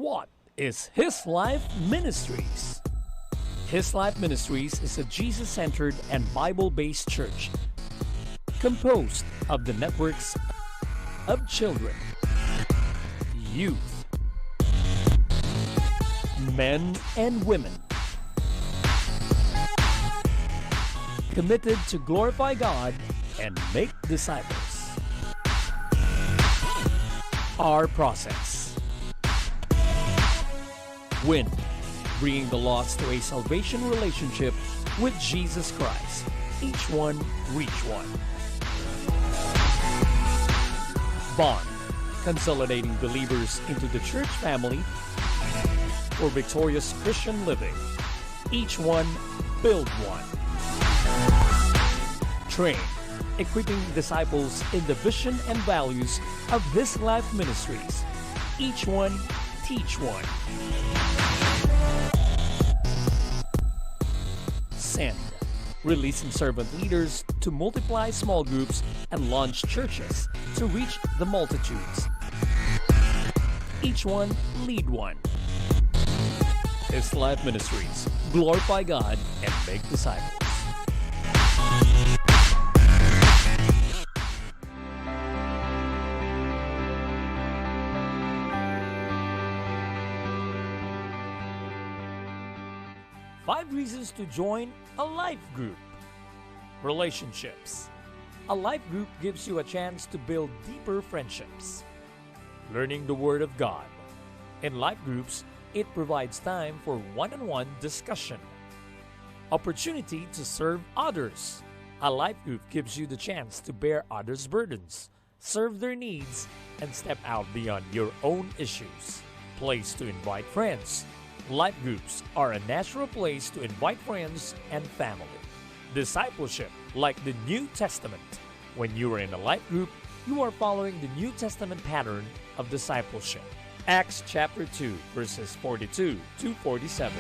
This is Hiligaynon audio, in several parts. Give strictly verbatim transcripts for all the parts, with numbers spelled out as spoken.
What is His Life Ministries? His Life Ministries is a Jesus-centered and Bible-based church composed of the networks of children, youth, men, and women committed to glorify God and make disciples. Our process. Win, bringing the lost to a salvation relationship with Jesus Christ. Each one, reach one. Bond, consolidating believers into the church family for victorious Christian living. Each one, build one. Train, equipping disciples in the vision and values of His Life Ministries. Each one, teach one. Send, releasing servant leaders to multiply small groups and launch churches to reach the multitudes. Each one, lead one. His Life Ministries, glorify God and make disciples. Five reasons to join a life group. Relationships. A life group gives you a chance to build deeper friendships. Learning the Word of God. In life groups, it provides time for one-on-one discussion. Opportunity to serve others. A life group gives you the chance to bear others' burdens, serve their needs, and step out beyond your own issues. Place to invite friends. Life groups are a natural place to invite friends and family. Discipleship, like the New Testament. When you are in a life group, you are following the New Testament pattern of discipleship. Acts chapter two, verses forty-two to forty-seven.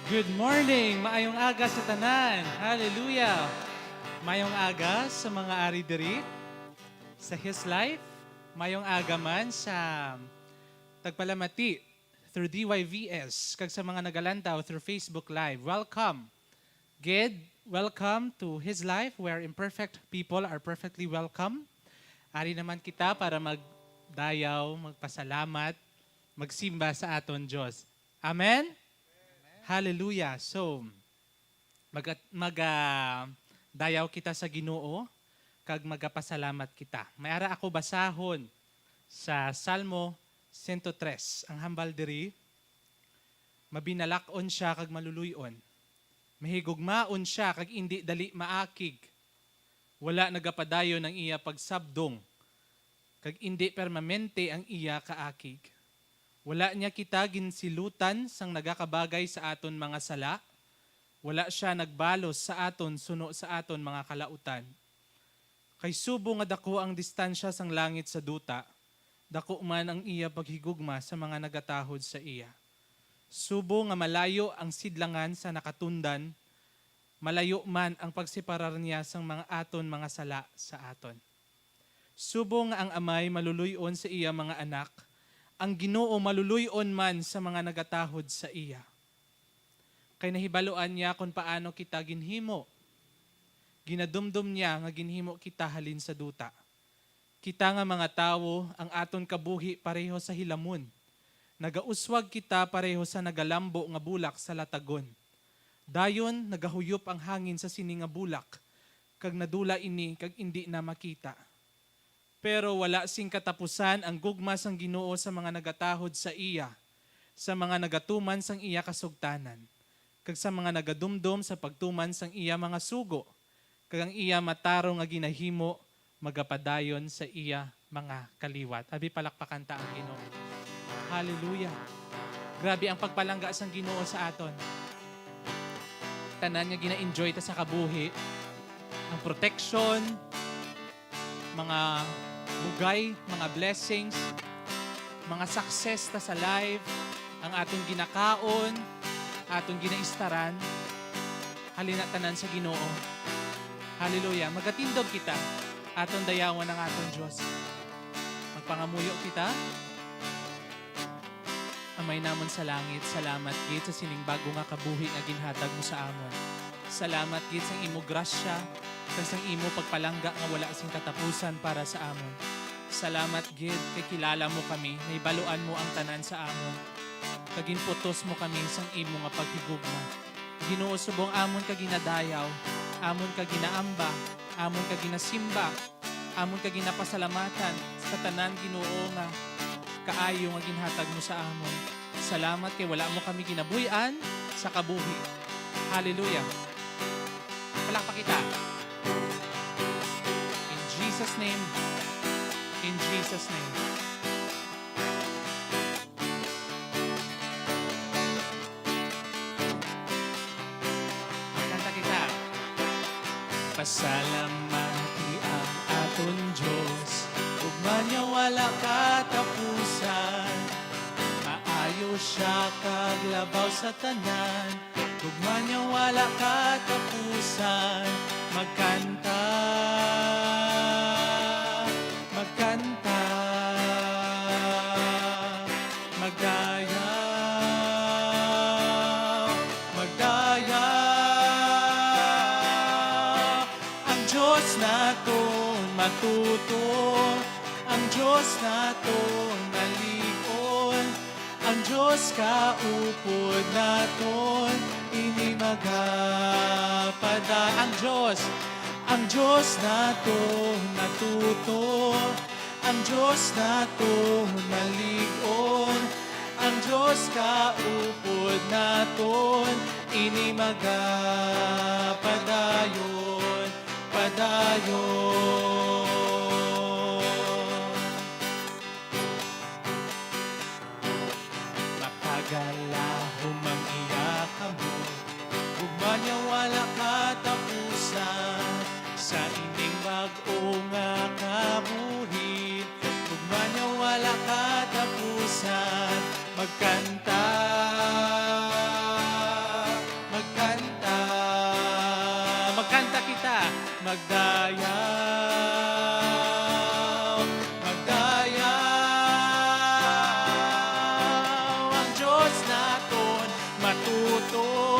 Good morning! Maayong aga sa tanan. Hallelujah! Maayong aga sa mga ari diri sa His Life. Maayong aga man sa tagpalamati through D Y V S kag sa mga nagalantaw through Facebook Live. Welcome! Gid, welcome to His Life, where imperfect people are perfectly welcome. Ari naman kita para magdayaw, magpasalamat, magsimba sa aton Dios. Amen? Hallelujah. So, mag-, mag-, ah, Dayaw kita sa Ginoo kag magapasalamat kita. May ara ako basahon sa Salmo sento tres. Ang hambal diri, mabinalak-on sia kag maluluy-on. Mahigugmaon sia kag indi dali maakig. Wala nagapadayon ang iya pagsabdong, kag indi permanente ang iya kaakig. Wala niya kita ginsilutan sang nagakabagay sa aton mga sala. Wala sia nagbalos sa aton suno sa aton mga kalautan. Kay subong nga daku ang distansya sang langit sa duta, daku man ang iya paghigugma sa mga nagatahod sa iya. Subong nga malayo ang sidlangan sa nakatundan, malayo man ang pagseparar niya sang mga aton mga sala sa aton. Subong nga ang amay maluluy-on sa iya mga anak, ang Ginoo maluluy-on man sa mga nagatahod sa iya. Kay nahibaluan niya kon paano kita ginhimo. Ginadumdom niya nga ginhimo kita halin sa duta. Kita nga mga tawo, ang aton kabuhi pareho sa hilamon. Nagauswag kita pareho sa nagalambo nga bulak sa latagon. Dayon nagahuyop ang hangin sa sini nga bulak, kag nadula ini kag indi na makita. Pero wala sing katapusan ang gugma sang Ginoo sa mga nagatahod sa iya, sa mga nagatuman sang iya kasugtanan, kag sa mga nagadumdom sa pagtuman sang iya mga sugo, kag ang iya matarong nga ginahimo magapadayon sa iya mga kaliwat. Abi, palakpakan ta ang Ginoo. Hallelujah. Grabe ang pagpalangga sang Ginoo sa aton. Tanan nga gina-enjoy ta sa kabuhi, ang protection, mga bugay, mga blessings, mga success ta sa life, ang aton ginakaon, aton ginaistaran, halina tanan sa Ginoo. Hallelujah. Magatindog kita, aton dayawon ang aton Dios. Magpangamuyo kita. Amay namon sa langit, salamat gid sa sining bago nga kabuhi nga ginhatag mo sa amon. Salamat gid sang imo grasya kag sang imo pagpalangga nga wala sing katapusan para sa amon. Salamat gid kay kilala mo kami, nahibaluan mo ang tanan sa amon, kag ginputos mo kami sang imo nga paghigugma. Ginoo, subong amon ka ginadayaw, amon ka ginaamba, amon ka ginasimba, amon ka ginapasalamatan sa tanan, Ginoo, nga kaayo nga ginhatag mo sa amon. Salamat kay wala mo kami ginabuy-an sa kabuhi. Hallelujah. Palakpak kita. In Jesus' name. In Jesus' name. Magkanta kita. Pasalamati ang aton Dios, ugma niya wala katapusan. Maayo sia kag labaw sa tanan, ugma niya wala katapusan. Magkanta, magkanta, magdayaw, magdayaw. Ang Dios naton matuto, ang Dios naton malig-on, ang Dios kaupod naton ini magapada. Ang Dios, ang Dios naton matuto, ang Dios naton malig-on, ang Dios kaupod naton ini magapadayon, padayon. Makagalahom ang iya kamot, ugma niya wala katapusan. Sa ining bag-o nga kabuhi, ugma niya wala katapusan. Magkanta, magkanta, magkanta kita. Magdayaw, magdayaw. Ang Dios naton matuto,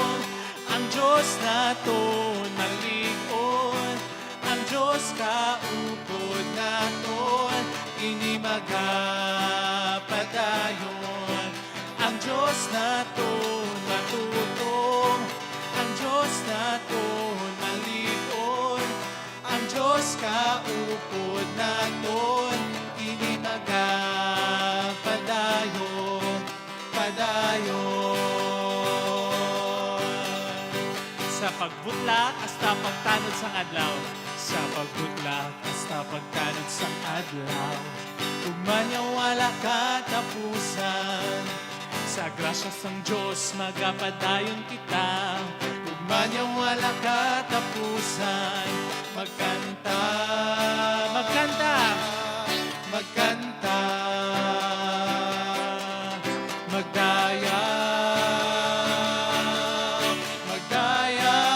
ang Dios naton malig-on, ang Dios kaupod naton ini magapadayon. Ang Dios naton matuto, ang Dios naton malig-on, Kaupod naton, ini magapadayon, padayon. Sa pagbutlak hasta pagtanod sang adlaw, sa pagbutlak hasta pagtanod sang adlaw, ug man niya wala katapusan, sa grasya sang Dios magapadayon kita. Ug man niya wala katapusan, magkanta, magkanta, magkanta, magdayaw, magdayaw.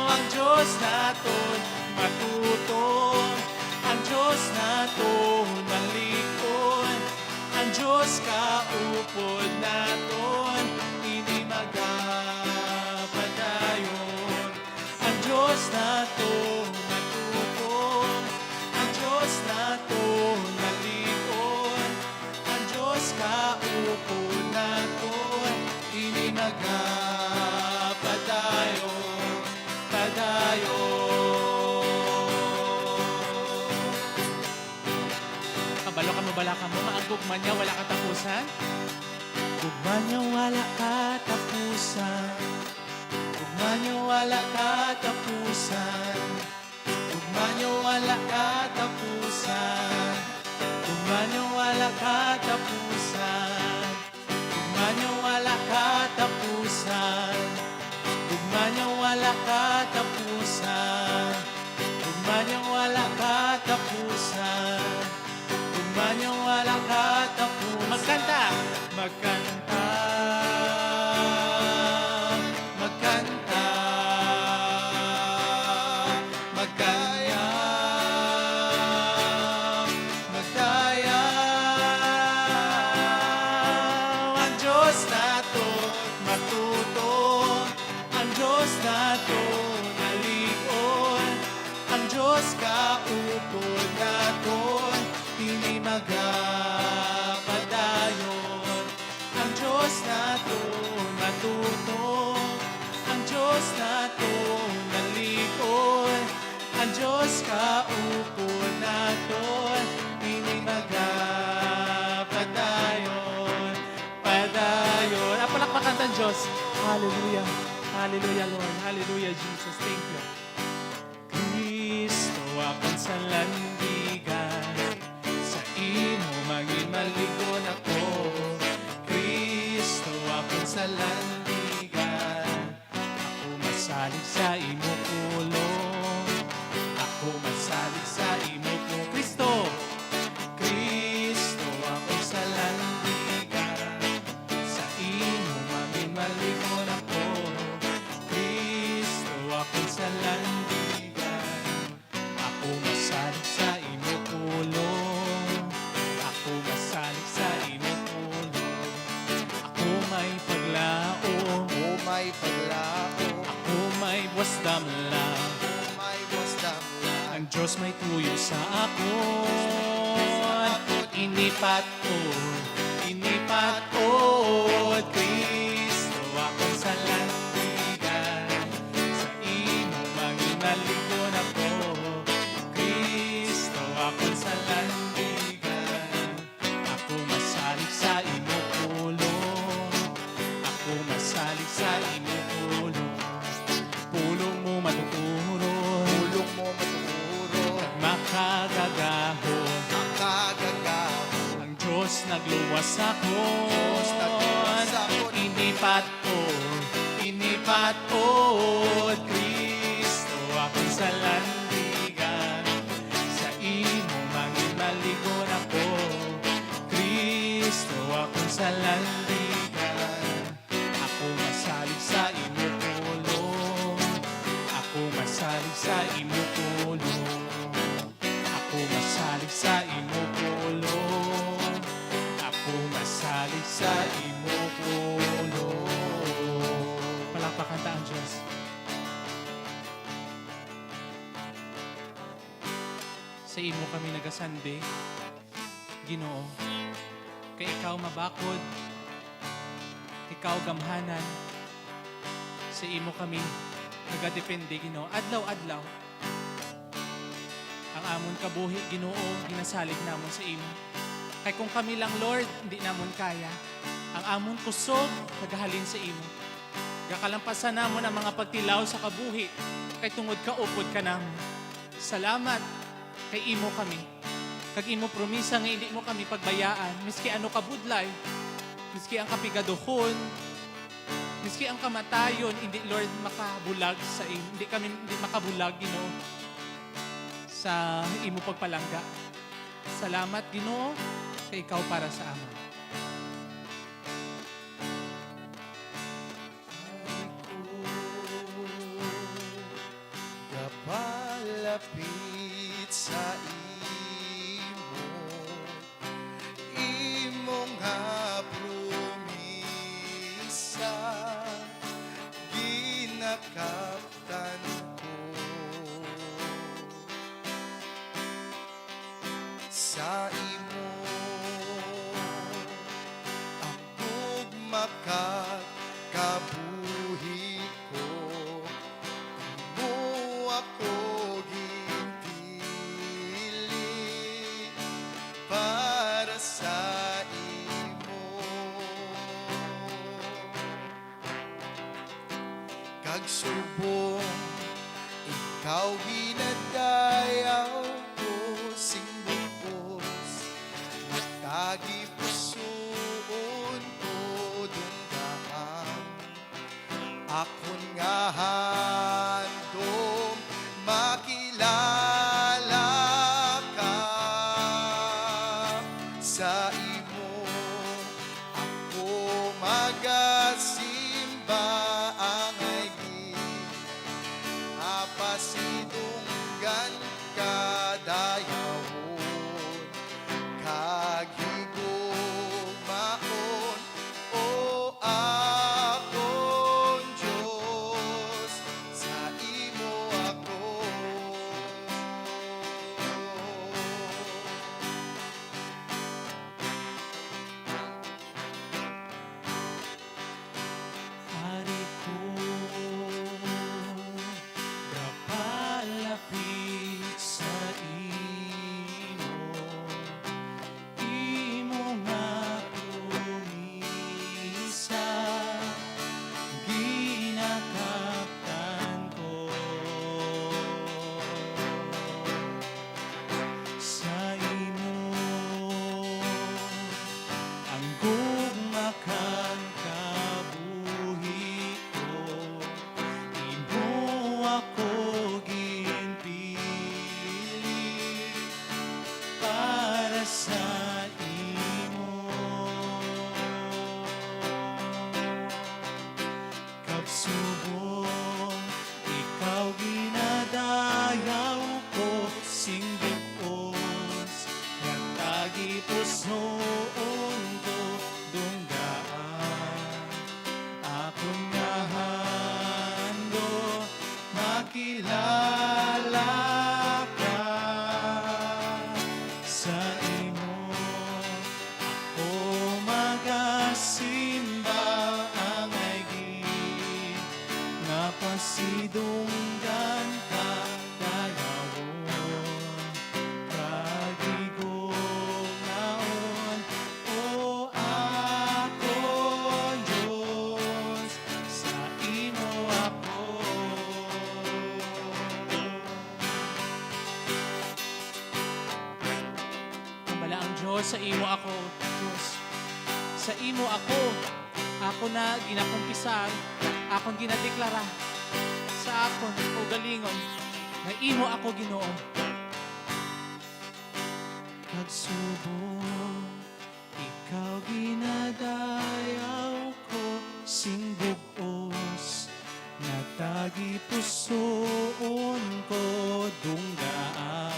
Ang Dios naton matutom, ang Dios naton malikon, ang Dios kaupod naton, ini magapadayon. Ang Dios naton matutom, ang Dios naton malikon, ang Dios kaupod naton, ini magapadayon, padayon. Kabalo ka mo bala kamo nga ang gugma niya wala katapusan? Gugma niya wala katapusan. Gugma niya wala katapusan. Gugma niya wala katapusan. Gugma niya wala katapusan. Gugma niya wala katapusan. Gugma niya wala katapusan. Gugma niya wala katapusan. Gugma niya wala katapusan. Magkanta. Magkanta. Magkanta. Magkanta. Magdayaw, ang Dios naton matutom, ang Dios naton malig-on, ang Dios kaupod naton, ini magapadayon. Ang Dios naton matutom, ang Dios naton malig-on, ang Dios kaupod naton, ini magapadayon, padayon. Ah, palakpakan ta ang Dios. Hallelujah. Hallelujah, Lord. Hallelujah, Jesus. Thank you. Kristo, akon salandigan, sa imo mangin malig-on ako. Kristo, akon salandigan, ako masalig sa imo pulong. Ako masalig sa imo pulong. Kristo, Kristo, akon salandigan, sa imo mangin malig-on ako. Kristo, akon salandigan, ako masalig sa imo pulong. Ako masalig sa imo pulong. Ako may paglaom. Ako may paglaom. Ako may buwas damla. Ako may buwas damla. Ang Dios may tuyo sa akon. Ini pat-od, ini pat-od, Kristo, akon salandigan. Sa imo mangin malig-on ako, Kristo, akon salandigan. Ako masalig sa imo pulong. Ako masalig sa imo pulong. Pulong mo matuturon. Pulong mo matuturon. Kag makagagahom. Makagagahom. Ang Dios nagluwas sa akon. Dios nagluwas sa akon. Ini pat-od, ini pat-od, Kristo, akon salandigan. Sa imo mangin malig-on ako, Kristo, akon salandigan. Ako masalig sa imo pulong. Ako masalig sa imo pulong. Ako masalig sa imo pulong. Ako masalig sa imo pulong. Palakpakan ta ang Dios. Sa imo kami nagasandi, Ginoo, kay ikaw mabakod, ikaw gamhanan. Sa imo kami nagadepende, Ginoo, adlaw-adlaw. Ang amon kabuhi, Ginoo, ginasalig namon sa imo. Kay kung kami lang, Lord, hindi namon kaya. Ang amon kusog nagahalin sa imo. Gakalampasan namon ang mga pagtilaw sa kabuhi, kay tungod kaupod ka namon. Salamat kay imo kami, kag imo promisa nga hindi mo kami pagbayaan, miski ano kabudlay, miski ang kapigaduhon, miski ang kamatayon, hindi, Lord, makabulag sa im-, hindi kami, hindi makabulag, Ginoo, sa imo pagpalangga. Salamat, Ginoo, kay ikaw para sa amon. Gapalapit sa imo, imo nga promisa, ginakaptan ko. Sa imo ang gugma kag kabuhi ko, imo ako ginpili para sa imo. Kag subong ikaw ginadayaw ko sing bug-os, nga tagipusoon ko dunggaan. Akon nga handom makilala ka. Sa imo ako magasimba, angay ginapasidunggan ka dayawon kag higugmaon, O akon Dios, sa imo ako. Ari ko, gapalapit sa imo, imo nga promisa, ginakaptan ko. Sa imo ang gugma kag kabuhi ko, imo ako ginpili para sa imo. Kag subong ikaw ginadayaw ko sing bug-os, nga tagipusoon ko dunggaan. Akon nga handom makilala ka. Sa imo ako magasimba, angay gid nga pasidunggan ka dayawon, kag higugmaon, O akon Dios, sa imo ako. Ang balaang Dios, sa imo ako, Dios. Sa imo ako, ako na ginakumpisar, akon ginadeklara sa akon kaugalingon nga imo ako, Ginoo. Kag subong ikaw ginadayaw ko sing bug-os, nga tagipusoon ko dunggaa.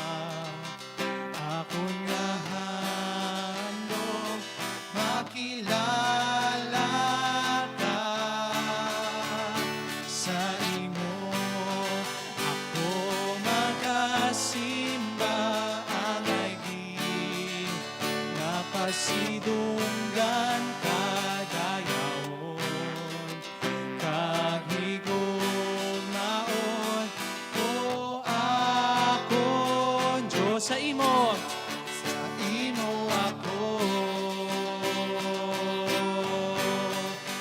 Akon nga handom makilala ka. Sa imo ako magasimba, angay gid nga pasidunggan ka dayawon, kag higugmaon. Sa imo. Sa imo ako.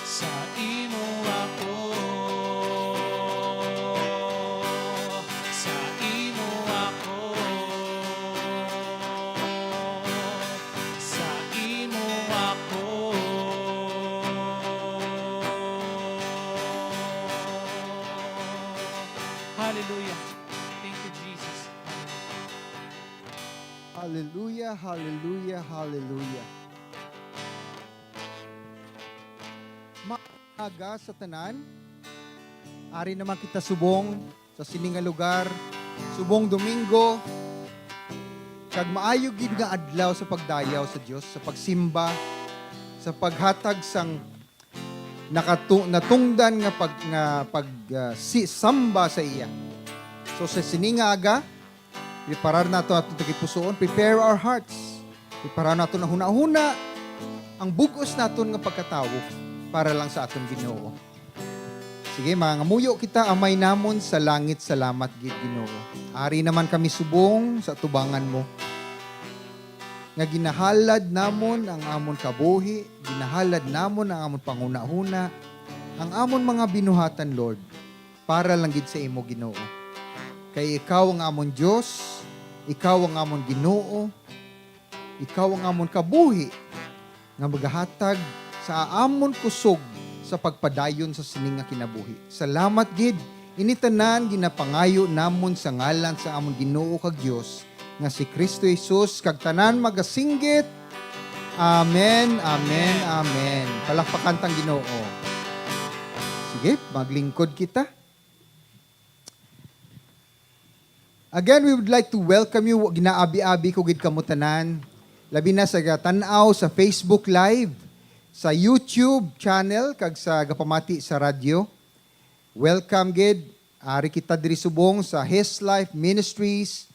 Sa imo ako. Sa imo ako. Sa imo ako. Hallelujah. Thank you, Jesus. Hallelujah, hallelujah, hallelujah. Maaga sa tanan. Ari naman kita subong sa sini nga lugar, subong Domingo, kag maayo gid nga adlaw sa pagdayaw sa Dios, sa pagsimba, sa paghatag sang nakatu-, natungdan nga pag-, nga pag, ah, si-, samba sa iya. So, sa sini nga aga, preparar nato aton tagipusoon, prepare our hearts. Preparar nato na hunahuna ang bug-os naton nga pagkatawo para lang sa aton Ginoo. Sige, mangamuyo kita. Amay namon sa langit, salamat gid, Ginoo. Ari naman kami subong sa atubangan mo, nga ginahalad namon ang amon kabuhi, ginahalad namon ang amon panghunahuna, ang amon mga binuhatan, Lord, para lang gid sa imo, Ginoo. Kay ikaw ang amon Dios, ikaw ang amon Ginoo, ikaw ang amon kabuhi nga magahatag sa amon kusog sa pagpadayon sa sini nga kinabuhi. Salamat gid. Ini tanan ginapangayo namon sa ngalan sa amon Ginoo kag Dios nga si Cristo Jesus, kag tanan magasinggit, "Amen, amen, amen." Palakpakan tang Ginoo. Sige, maglingkod kita. Again, we would like to welcome you. Ginaabi-abi ko gid kamo tanan, labi na sa gatan-aw sa Facebook Live, sa YouTube channel, kag sa gapamati sa radyo. Welcome gid. Ari kita diri subong sa His Life Ministries,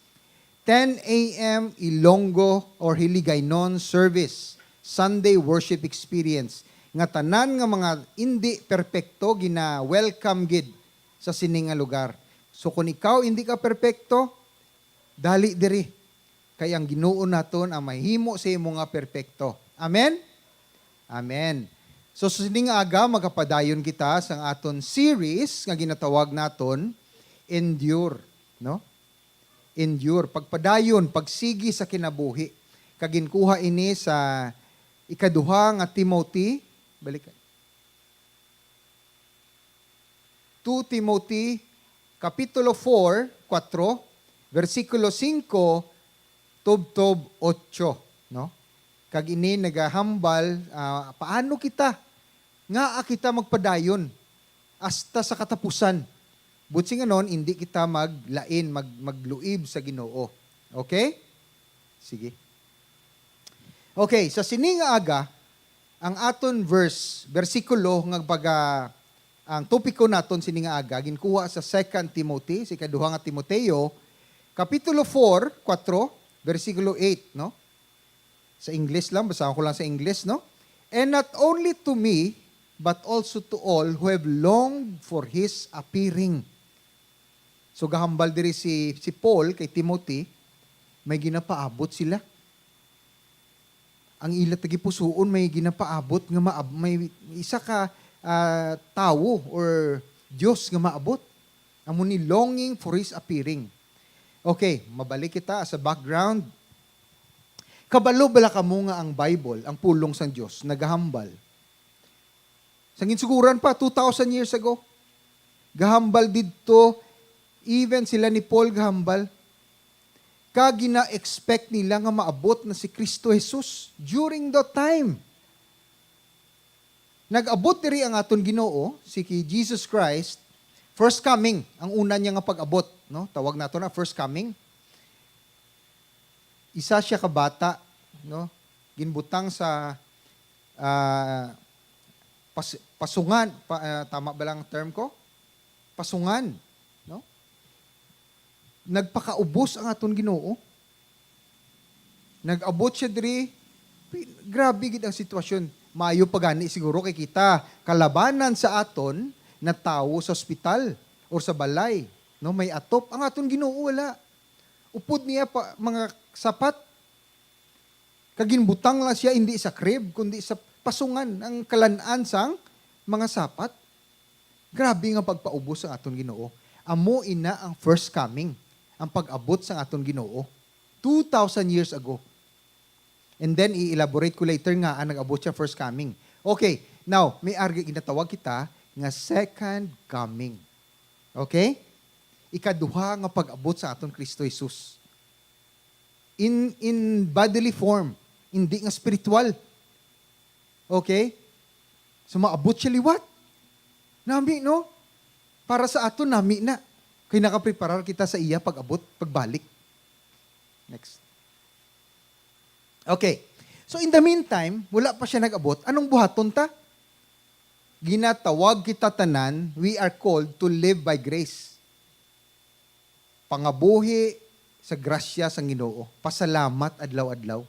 ten a m Ilonggo or Hiligaynon service, Sunday worship experience, nga tanan nga mga indi perpekto gina-welcome gid sa sini nga lugar. So, kung ikaw indi ka perpekto, dali diri, kay ang Ginoo naton ang mahimo sa imo nga perpekto. Amen? Amen. So, sa sini nga aga, magapadayon kita sa aton series nga ginatawag naton Endure, no? Endure, pagpadayon, pagsigi sa kinabuhi. Kag ginkuha ini sa ikaduha nga Timothy, balik ka. Two Timothy, Kapitulo four, kuwatro, bersikulo singko, tubtob otso, no? Kag ini nagahambal, ah, paano kita, ngaa kita magpadayon hasta sa katapusan? Buot silingon, indi kita maglain, mag-, magluib sa Ginoo. Okay? Sige. Okay, sa sini nga aga, ang aton verse, bersikulo nga baga, ang topiko naton sini nga aga, ginkuha sa Second Timothy, sa ikaduha nga Timoteo, Kapitulo four, kuwatro, bersikulo eight, no? Sa English lang, basahan ko lang sa English, no? "And not only to me, but also to all who have longed for his appearing." So, gahambal diri si, si Paul kay Timothy, may ginapaabot sila. Ang ila tagipusoon may ginapaabot nga maab-, may isa ka, ah, tawo or Dios nga maabot. Amo ni longing for his appearing. Okay, mabalik kita sa background. Kabalo bala kamo nga ang Bible, ang pulong sang Dios, nagahambal? Sa ginsugoran pa, two thousand years ago. Gahambal didto, even sila ni Paul gahambal. Kag gina-expect nila nga maabot na si Cristo Jesus during the time. Nag-abot diri ang aton Ginoo, si ki-, Jesus Christ, first coming, ang una niya nga pag-abot, no? Tawag nato na first coming. Isa siya ka bata, no? Ginbutang sa, ah, pas-, pasungan, pa-, ah, tama ba lang term ko? Pasungan, no? Nagpakaubos ang aton Ginoo. Nag-abot siya diri, pi-, grabe gid ang sitwasyon. Maayo pa gani siguro kay kita, kalabanan sa aton na tawo sa ospital or sa balay, no? May atop. Ang aton Ginoo, wala. upod niya pa, mga sapat. Kag ginbutang lang siya, hindi sa crib, kundi sa pasungan, ang kalan-an sang mga sapat. Grabe nga pagpaubos ang aton Ginoo. Amo ina ang first coming, ang pag-abot sang aton Ginoo two thousand years ago. And then, i-elaborate ko later nga ang nag-abot siya first coming. Okay, now, may arga ginatawag kita nga second coming. Okay? Ikaduha nga pag-abot sa aton Kristo Jesus. In, in bodily form, hindi nga spiritual. Okay? So, maabot siya liwat. Nami, no? Para sa aton, nami na. Kay nakapreparar kita sa iya pag-abot, pagbalik. Next. Okay. So, in the meantime, wala pa siya nag-abot. Anong buhaton ta? Ginatawag kita tanan, we are called to live by grace. Pangabuhi sa grasya sang Ginoo. Pasalamat adlaw-adlaw.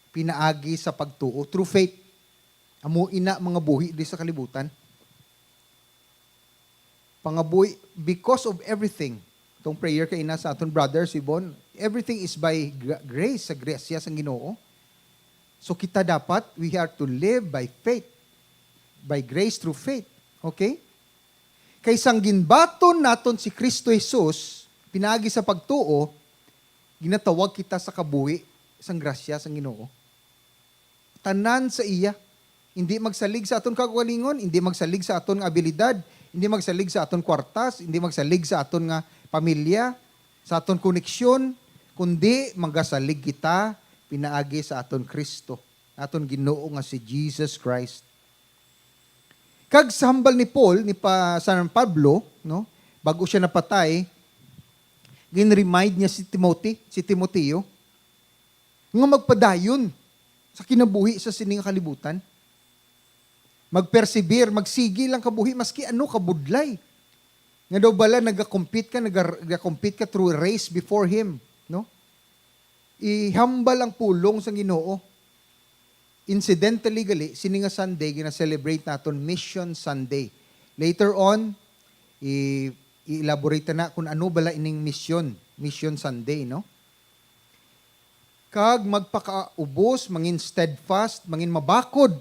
Pinaagi sa pagtuo, through faith. Amo ina mga buhi di sa kalibutan. Pangabuhi because of everything. Itong prayer kay ina sa aton brother si Bon, everything is by gra- grace, sa grasya sang Ginoo. So kita dapat, we are to live by faith, by grace through faith. Okay? Kay sang ginbaton naton si Kristo Jesus, pinaagi sa pagtuo, ginatawag kita sa kabuhi sang grasya sang Ginoo. Tanan sa iya. Hindi magsalig sa aton kaugalingon, hindi magsalig sa aton nga abilidad, hindi magsalig sa aton kwartas, hindi magsalig sa aton nga pamilya, sa aton koneksyon, kundi magasalig kita pinaagi sa aton Kristo, aton Ginoo nga si Jesus Christ. Kag sa hambal ni Paul, ni pa San Pablo, no, bago siya napatay, gin-remind niya si Timothy, si Timoteo, nga magpadayon sa kinabuhi sa sini nga kalibutan. Mag-persevere, magsigi lang kabuhi, maski ano kabudlay. Nga daw bala nagakompete ka, naga-, nagakompete ka through a race before him, no? Ihambal ang pulong sang Ginoo. Incidentally gali, sini nga Sunday, gina-celebrate naton Mission Sunday. Later on, i-, i-elaborate na kung ano bala ining mission, Mission Sunday, no? Kag magpakaubos, mangin steadfast, mangin mabakod.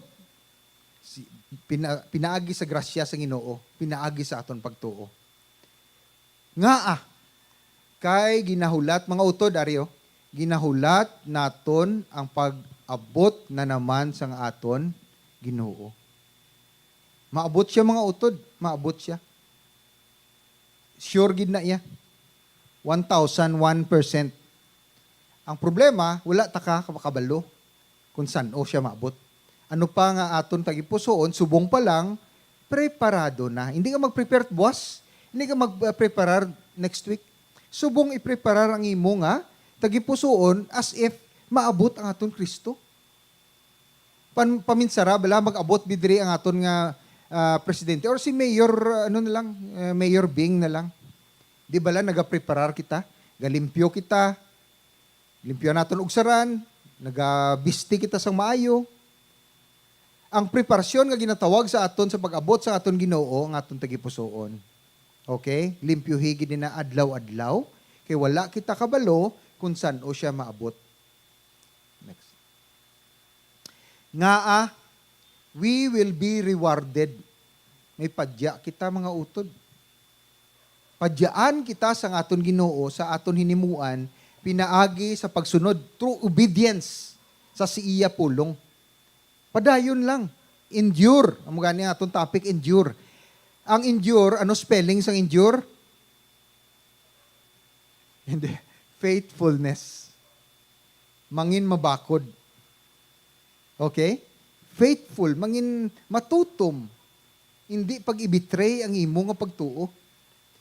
Si, pina-, pinaagi sa grasya sa Ginoo, pinaagi sa aton pagtuo. Ngaa? Kay ginahulat, mga utod, ari, oh, ginahulat naton ang pag-abot na naman sang aton Ginoo. Maabot siya, mga utod, maabot siya. Sure gid na iya. One thousand one percent. Ang problema, wala ta ka makabalo kung san-o siya maabot. Ano pa nga aton tagipusoon, subong pa lang, preparado na. Hindi ka mag-prepare buwas, hindi ka mag-preparar next week. Subong i-preparar ang imo nga tagipusoon as if maabot ang aton Kristo. Pan-, paminsara, bala, mag-abot bidri ang aton nga, ah, presidente or si Mayor, ah, ano na lang, eh, Mayor Bing na lang. Di bala nagapreparar kita, galimpyo kita, limpyo naton ugsaran, nagabisti kita sang maayo. Ang preparasyon nga ginatawag sa aton sa pag-abot sa aton Ginoo, ang aton tagipusoon. Okay? Limpyuhi gid na adlaw-adlaw, kay wala kita kabalo kung san-o siya maabot. Next. Ngaa, we will be rewarded. May padya kita, mga utod. Padyaan kita sang aton Ginoo sa aton hinimuan pinaagi sa pagsunod through obedience sa si iya pulong. Padayon lang. Endure. Amo gani ang aton topic, endure. Ang endure, ano spelling sang endure? Hindi. Faithfulness. Mangin mabakod. Okay? Faithful, mangin matutom. Hindi pag-i-betray ang imo nga pagtuo.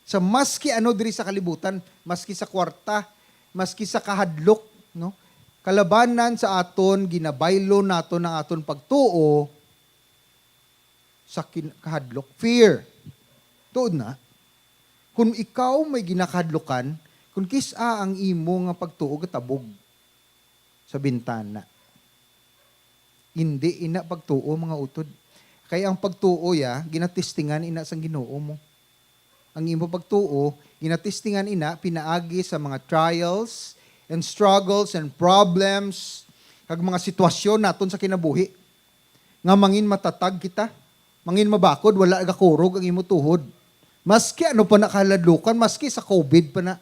Sa maski ano diri sa kalibutan, maski sa kwarta, maski sa kahadlok, no? Kalabanan sa aton, ginabaylo naton ang aton pagtuo sa kin-, kahadlok. Fear. Tuod na, kung ikaw may ginakahadlukan, kung kis-a ang imo nga pagtuo gatabog sa bintana. Hindi ina pagtuo, mga utod. Kay ang pagtuo ya, ginatistingan ina sang Ginoo mo. Ang imo pagtuo, ginatistingan ina pinaagi sa mga trials, and struggles and problems, kag mga sitwasyon naton sa kinabuhi, nga mangin matatag kita, mangin mabakod, wala gakurog ang imo tuhod. Maski ano pa na kaladlukan, maski sa covid pa na,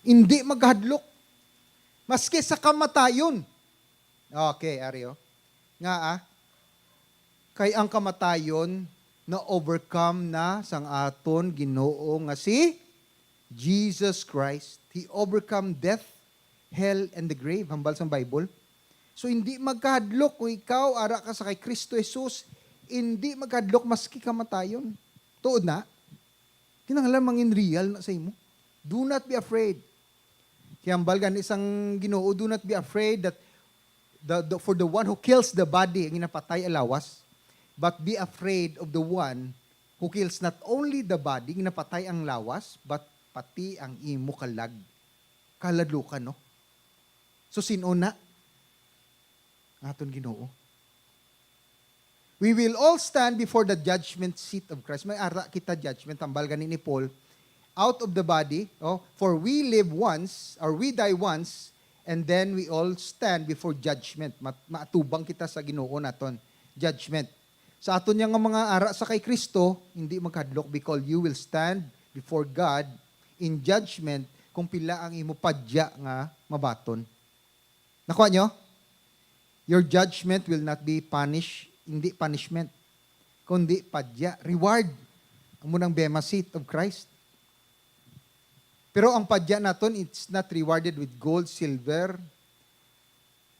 hindi maghadlok. Maski sa kamatayon. Okay, ari, oh. Nga, ah, kay ang kamatayon na-overcome na sang aton Ginoo nga si Jesus Christ. He overcome death, hell, and the grave. Hambal sang Bible. So, hindi magkahadlok kung ikaw ara ka sa kay Kristo Jesus, hindi magkahadlok maski kamatayon. Tuod na. Kinahanglan mangin real na sa imo. Do not be afraid. Kay hambal gani sang Ginoo, "Do not be afraid that the, the, for the one who kills the body," ang ginapatay ang lawas, "but be afraid of the one who kills not only the body," ginapatay ang lawas, "but pati ang imo kalag." Kaladlukan, no? So, sin-o na? Ang aton Ginoo. "We will all stand before the judgment seat of Christ." May ara kita judgment, hambal gani ni Paul, "Out of the body, oh, for we live once, or we die once, and then we all stand before judgment." Ma-, maatubang kita sa Ginoo naton judgment. Sa aton niya nga mga ara sa kay Kristo, hindi magkahadlok, because you will stand before God in judgment kung pila ang imo padya nga mabaton. Nakuha nyo? Your judgment will not be punish, hindi punishment, kundi padya, reward. Amo nang bema seat of Christ. Pero ang padya naton, it's not rewarded with gold, silver.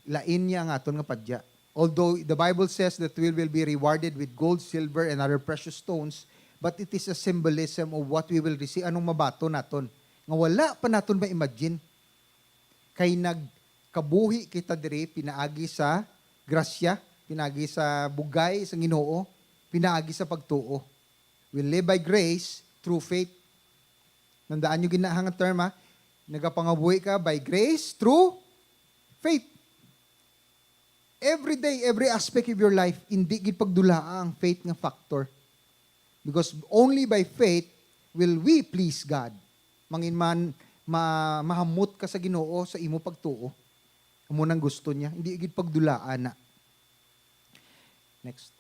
Lain niya ang aton nga padya. Although the Bible says that we will be rewarded with gold, silver, and other precious stones, but it is a symbolism of what we will receive, anong mabaton naton, nga wala pa naton ma-imagine. Kay nagkabuhi kita diri pinaagi sa grasya, pinaagi sa bugay sa Ginoo, pinaagi sa pagtuo. We live by grace through faith. Nandaan nyo gina nga term, ha? Nagapangabuhi ka by grace through faith. Every day, every aspect of your life, hindi gid pagdulaa ang faith nga factor. Because only by faith will we please God. Mangin man, ma-, mahamot ka sa Ginoo sa imo pagtuo. Amo nang gusto niya. Hindi gid pagdulaan na. Next.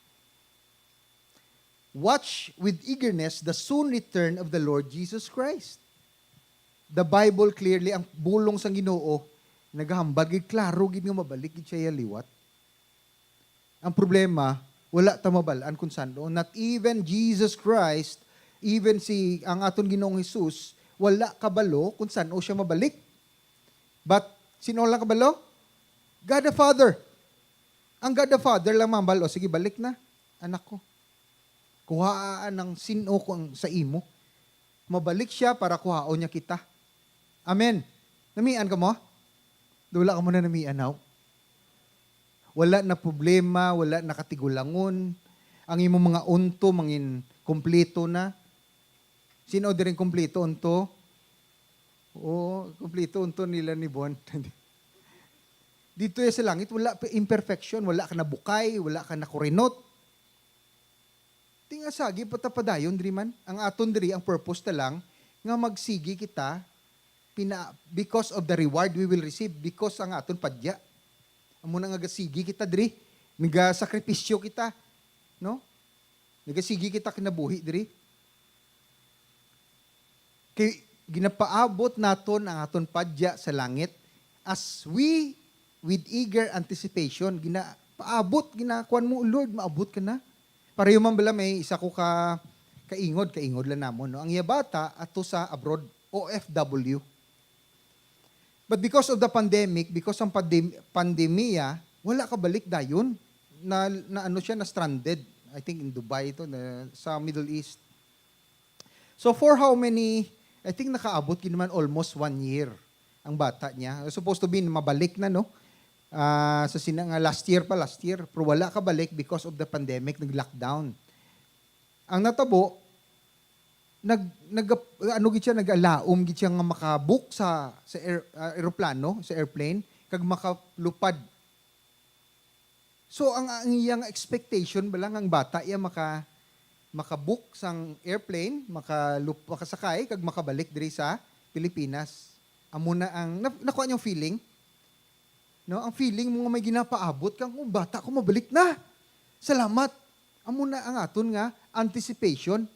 "Watch with eagerness the soon return of the Lord Jesus Christ." The Bible clearly, ang bulong sang Ginoo, nagahambal gid, klaro gid nga mabalik gid siya liwat. Ang problema, wala ta mabal-an kung san-o. Not even Jesus Christ, even si, ang aton Ginoong Jesus, wala kabalo kung san-o siya mabalik. But, sino lang kabalo? God the Father. Ang God the Father lang mambal, "O, sige, balik na, anak ko." Kuhaan ang sin-o ko ang sa imo. Mabalik siya para kuhaon niya kita. Amen. Namian ka mo? Wala ka mo na namian, haw? Wala na problema, wala na katigulangon. Ang imong mga unto, mangin kompleto na. Sino diring kompleto unto? Oo, kompleto unto nila ni Bon. Dito ya sa langit, wala pa imperfection, wala ka nabukay, wala ka nakurinot. Tingasagi pa ta padayon diri man. Ang aton diri, ang purpose ta lang, nga magsigi kita, pina-, because of the reward we will receive, because ang aton padya. Amo na nga gasigi kita diri, nagasakripisyo kita, no? Nagasigi kita kinabuhi diri. Kay ginapaabot naton ang aton padya sa langit as we, with eager anticipation, ginapaabot, ginakuan mo, "Lord, maabot ka na?" Pareho man bala may isa ko ka kaingod, kaingod lang namon, no? Ang iya bata ato sa abroad, O F W. But because of the pandemic, because ang pandem-, pandemya, wala ka balik dayon. Na, na ano siya, na stranded. I think in Dubai ito, na, sa Middle East. So for how many, I think nakaabot gid naman almost one year ang bata niya. Supposed to be mabalik na, no? Ah, sa sina nga last year pa, last year, pero wala ka balik because of the pandemic, nag-lockdown. Ang natabo, nag, nag, ano gid siya, nag-alaom gid siya nga makabook sa, sa air-, ah, eroplano, sa airplane, kag makalupad. So, ang, ang iyang expectation ba lang ang bata iya maka-, makabook sang airplane, makalup-, makasakay, kag makabalik diri sa Pilipinas. Amo na ang, na, nakuha niyo ang feeling? No? Ang feeling mo nga may ginapaabot kang, "Oh, bata ko, mabalik na. Salamat." Amo na ang aton nga anticipation.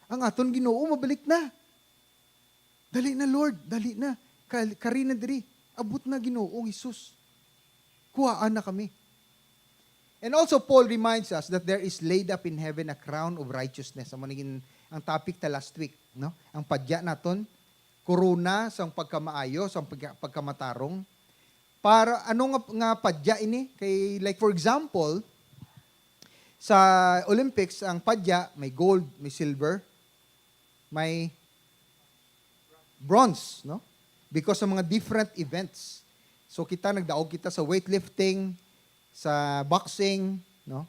Ang aton Ginoo, mabalik na. "Dali na, Lord. Dali na. Kal-, kari na diri. Abot na, Ginoong Jesus. Kuhaan na kami." And also, Paul reminds us that there is laid up in heaven a crown of righteousness. Amo ni gin-, ang topic ta last week, no? Ang padya naton, korona sang pagkamaayo, sang pagka-, pagkamatarong. Para, ano nga, nga padya ini? Kay, like, for example, sa Olympics, ang padya may gold, may silver, may bronze, no? Because sa mga different events. So, kita, nagdaog kita sa weightlifting, sa boxing, no?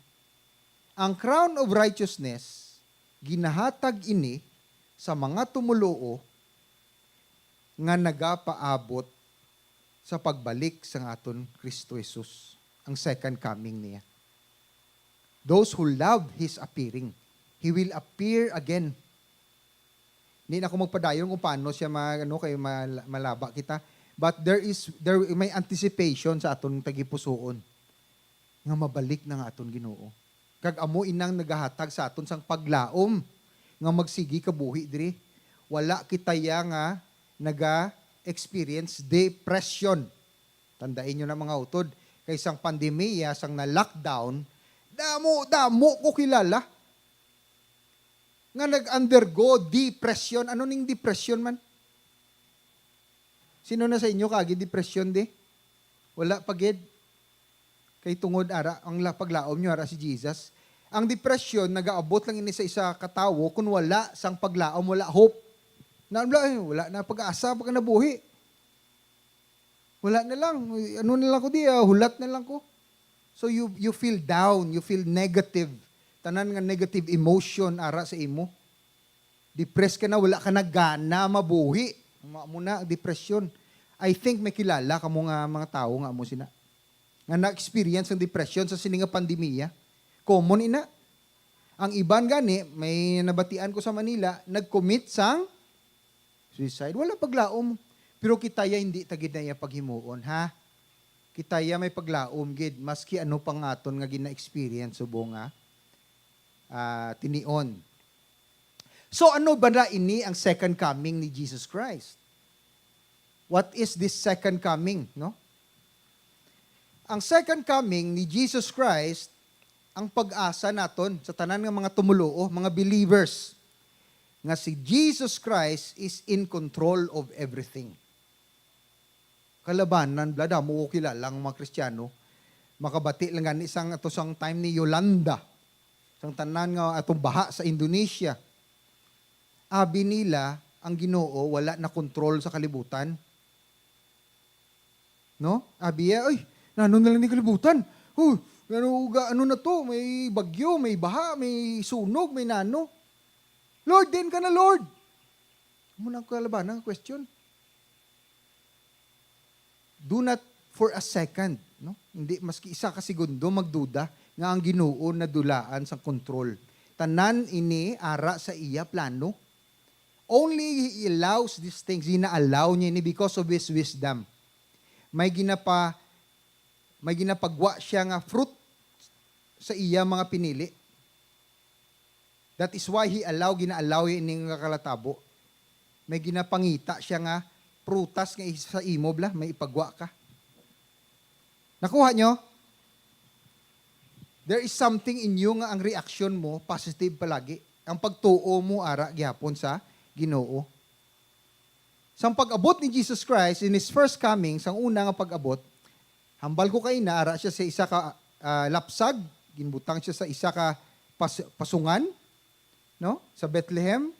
Ang crown of righteousness, ginahatag ini sa mga tumoluo nga nagapaabot sa pagbalik sang aton Kristo Jesus, ang second coming niya. Those who love His appearing, He will appear again. Hindi na ako magpadayon kung paano siya ma-, ano, kay mal-, malaba kita. But there is, there, may anticipation sa aton tagipusoon nga mabalik na nga aton Ginoo. Kag amo inang nagahatag sa aton sang paglaom nga magsigi kabuhi diri. Wala kita ya nga naga-experience depression. Tandai niyo na, mga utod, kay sang pandemya, sang na-lockdown, damo-damo ko kilala nga nag-undergo depression. Ano ning depression man? Sino na sa inyo kaagi depression di? Wala pa gid. Kay tungod ara, ang la-, paglaom nyo ara si Jesus. Ang depression, nagaabot lang ini sa isa ka tawo kun wala sang paglaom, wala hope. Na, wala, eh, wala na pag-asa, pagka nabuhi. Wala na lang. Ano na lang ko di, ah, hulat na lang ko. So you, you feel down, you feel negative. Tanan nga negative emotion ara sa imo. Depressed ka na, wala ka na gana mabuhi. Amo na, depression. I think may kilala kamo nga mga tawo nga amo sina. Nga na-experience ang depression sa sini nga pandemya. Common ina. Ang iban gani, may nabatian ko sa Manila, nag-commit sang suicide. Wala paglaom. Pero kita ya hindi ta gid na iya paghimuon, ha? Kita ya may paglaom gid, maski ano pa nga aton nga gina-experience subong nga, ah, tinion. So, ano ba na ini ang second coming ni Jesus Christ? What is this second coming, no? Ang second coming ni Jesus Christ, ang pag-asa naton sa tanan nga mga tumoluo, mga believers, nga si Jesus Christ is in control of everything. Kalabanan, bla, damo ko kilala nga mga Kristiyano, makabati lang gani sang, ato sang time ni Yolanda, sang tanan nga atong baha sa Indonesia. Abi nila, ang Ginoo wala na kontrol sa kalibutan. No? Abi ya, "Ay, nano na lang ni kalibutan? Oh, ano, uga, ano na to? May bagyo, may baha, may sunog, may nano." Lord, din ka na, Lord. Amo na ang kalabanan nga question. Do not for a second, no? Hindi maski isa ka segundo magduda nga ang Ginoo nadulaan sang kontrol. Tanan ini ara sa iya plano. Only He allows these things. Gina-allow niya ini because of His wisdom. May ginapa-, may ginapagwa siya nga fruit sa iya mga pinili. That is why He allow, gina-allow ini nga kalatabo. May ginapangita siya nga prutas nga is-, sa imo, bla, may ipagwa ka. Nakuha nyo? There is something in you nga ang reaksyon mo, positive palagi. Ang pagtuo mo, ara, gihapon sa Ginoo. Sang pag-abot ni Jesus Christ in His first coming, sang una nga pag-abot, hambal ko kay na, ara siya sa isa ka, ah, lapsag, ginbutang siya sa isa ka pas-, pasungan, no? Sa Bethlehem.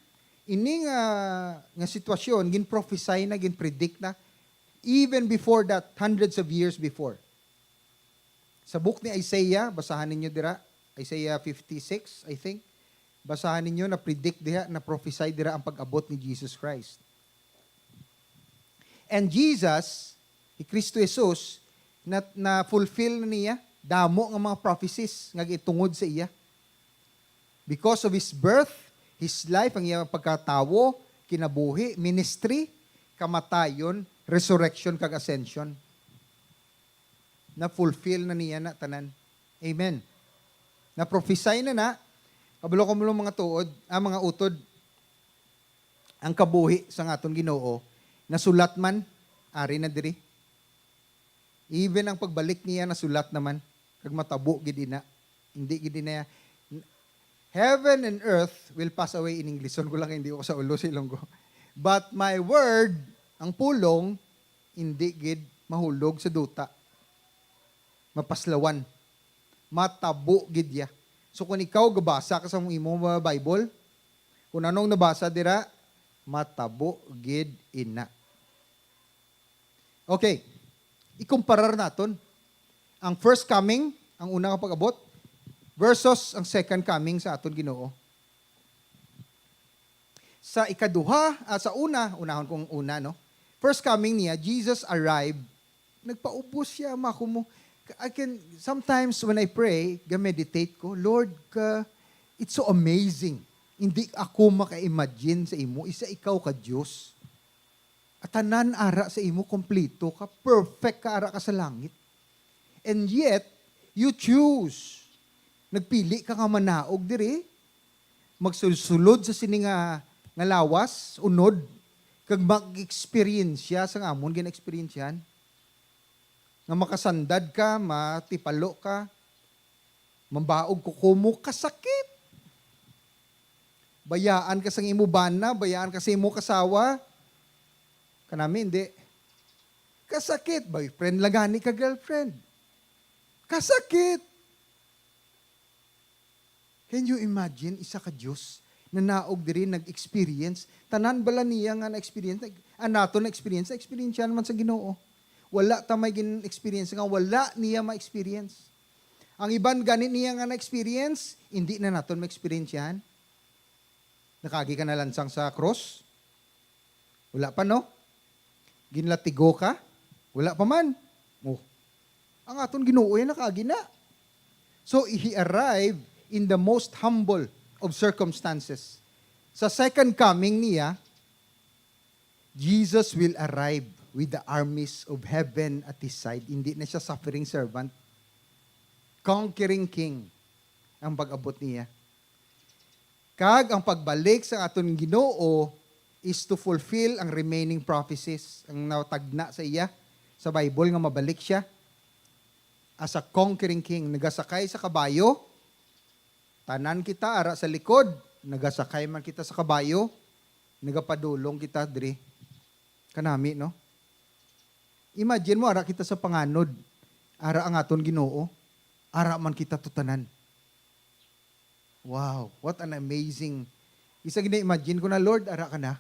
Ini nga, nga sitwasyon, gin-prophesy na, gin-predict na, even before that, hundreds of years before. Sa book ni Isaiah, basahan ninyo dira, Isaiah fifty-six, I think. Basahan ninyo, na-predict diha, na-prophesy dira ang pag-abot ni Jesus Christ. And Jesus, si Kristo Jesus, na, na-fulfill na niya, damo nga mga prophecies nga gitungod sa iya. Because of His birth, His life, ang iyang pagkatawo, kinabuhi, ministry, kamatayon, resurrection kag ascension. Na-fulfill na niya na tanan. Amen. Na-prophesy na na, kabalo ko mo mga tuod, ah, mga utod, ang kabuhi sa aton Ginoo, nasulat man, ari na diri. Even ang pagbalik niya, nasulat naman, kag matabo gid ina. Hindi gid ina. Heaven and earth will pass away, in Englishon ko lang, hindi ko sa ulo sa Ilonggo. But my word, ang pulong, hindi gid mahulog sa duta. Mapaslawan. Matabo gid ya. So kung ikaw gabasa ka sa imo nga Bible, kung anong nabasa dira, matabo gid ina. Okay. Ikumparar naton ang first coming, ang una nga pag-abot, versus ang second coming sa aton Ginoo. Sa ikaduha, ah, sa una, unahon kong una, no? First coming niya, Jesus arrived. Nagpaubos siya, mako mo. I can, sometimes when I pray, ga-meditate ko, Lord, ka, it's so amazing. Hindi ako maka-imagine sa imo, isa ikaw ka Dios. At tanan ara sa imo, kompleto ka, perfect ka, ara ka sa langit. And yet, you choose. Nagpili ka nga manaog diri, magsulsulod sa sini nga, nga lawas, unod, kag mag-experience sa nga amon gina-experience. Nga makasandad ka, matipalo ka, mambaog ko kumo, kasakit. Bayaan ka sa imo bana, bayaan ka sa imo kasawa. Kanami, hindi. Kasakit, boyfriend lang gani ka, girlfriend. Kasakit. Can you imagine, isa ka Dios, nanaog diri, nag-experience? Tanan bala niya nga na-experience, nag-, ah, nato na-experience, na-experience yan man sa Ginoo. Wala ta may gin-experience nga wala niya ma-experience. Ang iban gani niya nga na-experience, hindi na naton ma-experience yan. Nakaagi ka na lansang sa cross? Wala pa, no? Ginlatigo ka? Wala pa man. Oh. Ang aton Ginoo yan nakaagi na. So, he arrived in the most humble of circumstances. Sa second coming niya, Jesus will arrive with the armies of heaven at his side. Hindi na siya suffering servant. Conquering king ang pag-abot niya. Kag ang pagbalik sa aton Ginoo is to fulfill ang remaining prophecies, ang natagna sa iya sa Bible nga mabalik siya as a conquering king, nagasakay sa kabayo. Tanan kita ara sa likod, nagasakay man kita sa kabayo, nagapadulong kita diri. Kanami, no? Imagine mo, ara kita sa panganod, ara ang aton Ginoo, ara man kita tutanan. Wow, what an amazing. Isa gina-imagine ko na, Lord, ara ka na.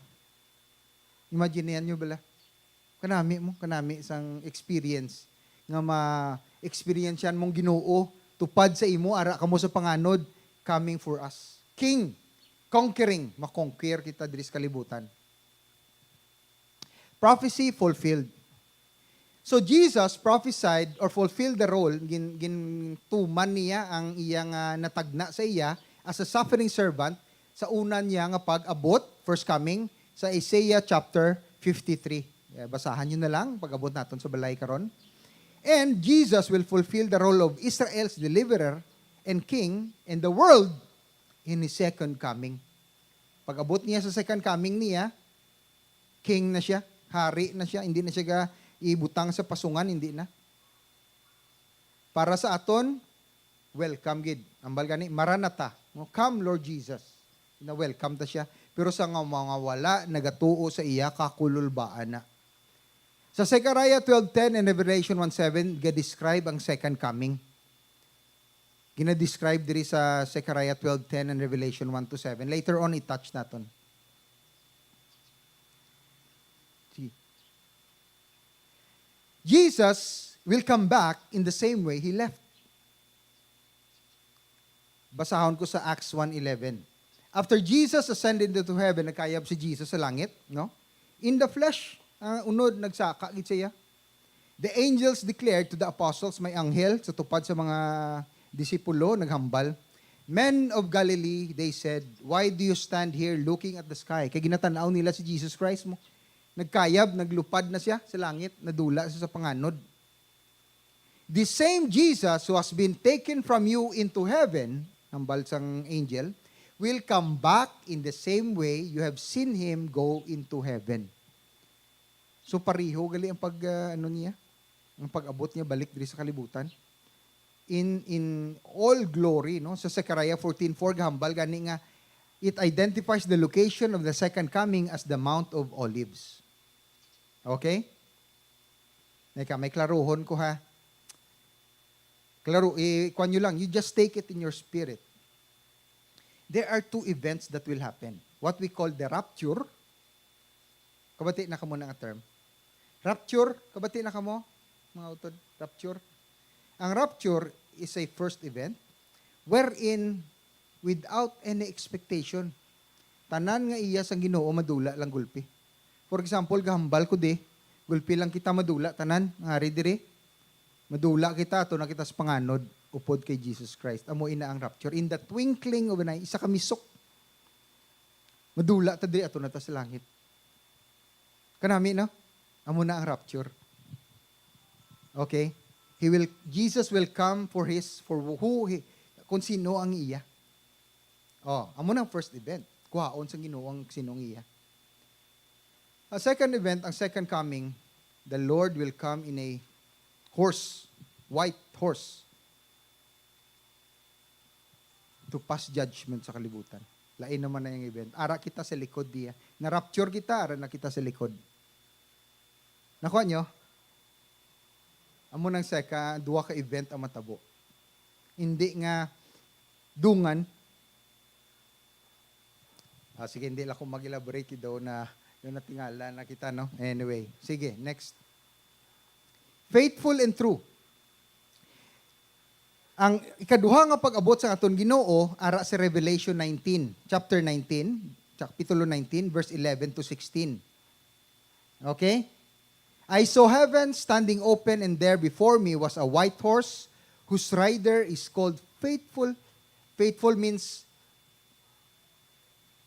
Imagine niyo bala? Kanami mo, kanami sang experience nga ma-experience yan mong Ginoo, tupad sa imo, ara ka mo sa panganod, coming for us. King, conquering, makonquer kita diri sa kalibutan. Prophecy fulfilled. So Jesus prophesied or fulfilled the role, gin, gintuman niya ang iyang, ah, natagna sa iya as a suffering servant sa una niya nga pag-abot, first coming, sa Isaiah chapter fifty-three. Yeah, basahan niyo na lang pag-abot naton sa balay karon. And Jesus will fulfill the role of Israel's deliverer and king and the world in his second coming. Pag-abot niya sa second coming niya, king na siya, hari na siya, hindi na siya ga ibutang sa pasungan, hindi na. Para sa aton, welcome gid. Ambal gani, Maranatha. No, "Come, Lord Jesus." Na-welcome ta siya. Pero sa nga mga wala nagatuo sa iya, kakululbaan na. Sa Zechariah twelve ten and Revelation one seven, ga-describe ang second coming. Gina-describe diri sa Zechariah twelve ten and Revelation one to seven. Later on, i-touch naton. See. Jesus will come back in the same way he left. Basahon ko sa Acts one eleven. After Jesus ascended into heaven, nagkayab si Jesus sa langit, no? In the flesh, ah, unod, nagsaka gid siya. The angels declared to the apostles, may anghel sa tupad sa mga disipulo, naghambal, "Men of Galilee," they said, "why do you stand here looking at the sky?" Kay ginatan-aw nila si Jesus Christ mo. Nagkayab, naglupad na siya sa langit, nadula siya sa panganod. The same Jesus who has been taken from you into heaven, hambal sang angel, will come back in the same way you have seen him go into heaven. So, pareho gali ang pag, ah, ano niya, ang pag-abot niya balik diri sa kalibutan. In, in all glory, no? Sa Zechariah fourteen four, gahambal gani nga it identifies the location of the second coming as the Mount of Olives. Okay? May ka, may klaruhon ko, ha. Klaro, eh, kuwan nyo lang, you just take it in your spirit. There are two events that will happen. What we call the rapture. Kabati na kamo na nga term. Rapture, kabati na kamo, mga utod. Rapture. Ang rapture is a first event wherein, without any expectation, tanan nga iya sang Ginoo madula lang gulpi. For example, gahambal ko di, gulpi lang kita madula tanan, nga ari diri. Madula kita, ato na kita sa panganod, upod kay Jesus Christ. Amo ina ang rapture. In the twinkling of an eye, isa ka misok. Madula ta diri, ato na ta sa langit. Kanami, no? Amo na ang rapture. Okay? He will, Jesus will come for his, for who he, kung sino ang iya. Oh, amo na ang first event. Kuhaon sa Ginoo ang sino ang iya. Ang second event, ang second coming, the Lord will come in a horse, white horse, to pass judgment sa kalibutan. Lain naman na yung event. Ara kita sa likod diya. Na-rapture kita, ara na kita sa likod. Nakuha nyo? Amo nang seka, duha ka event ang matabo. Hindi nga dungan. Ah, sige, hindi lang ako mag-elaborate daw na yung natingala na kita, no? Anyway, sige, next. Faithful and true. Ang ikaduha nga pag-abot sa aton Ginoo, ara sa Revelation nineteen, chapter nineteen, Kapitulo nineteen, verse eleven to sixteen. Okay? "I saw heaven standing open, and there before me was a white horse, whose rider is called Faithful." Faithful means,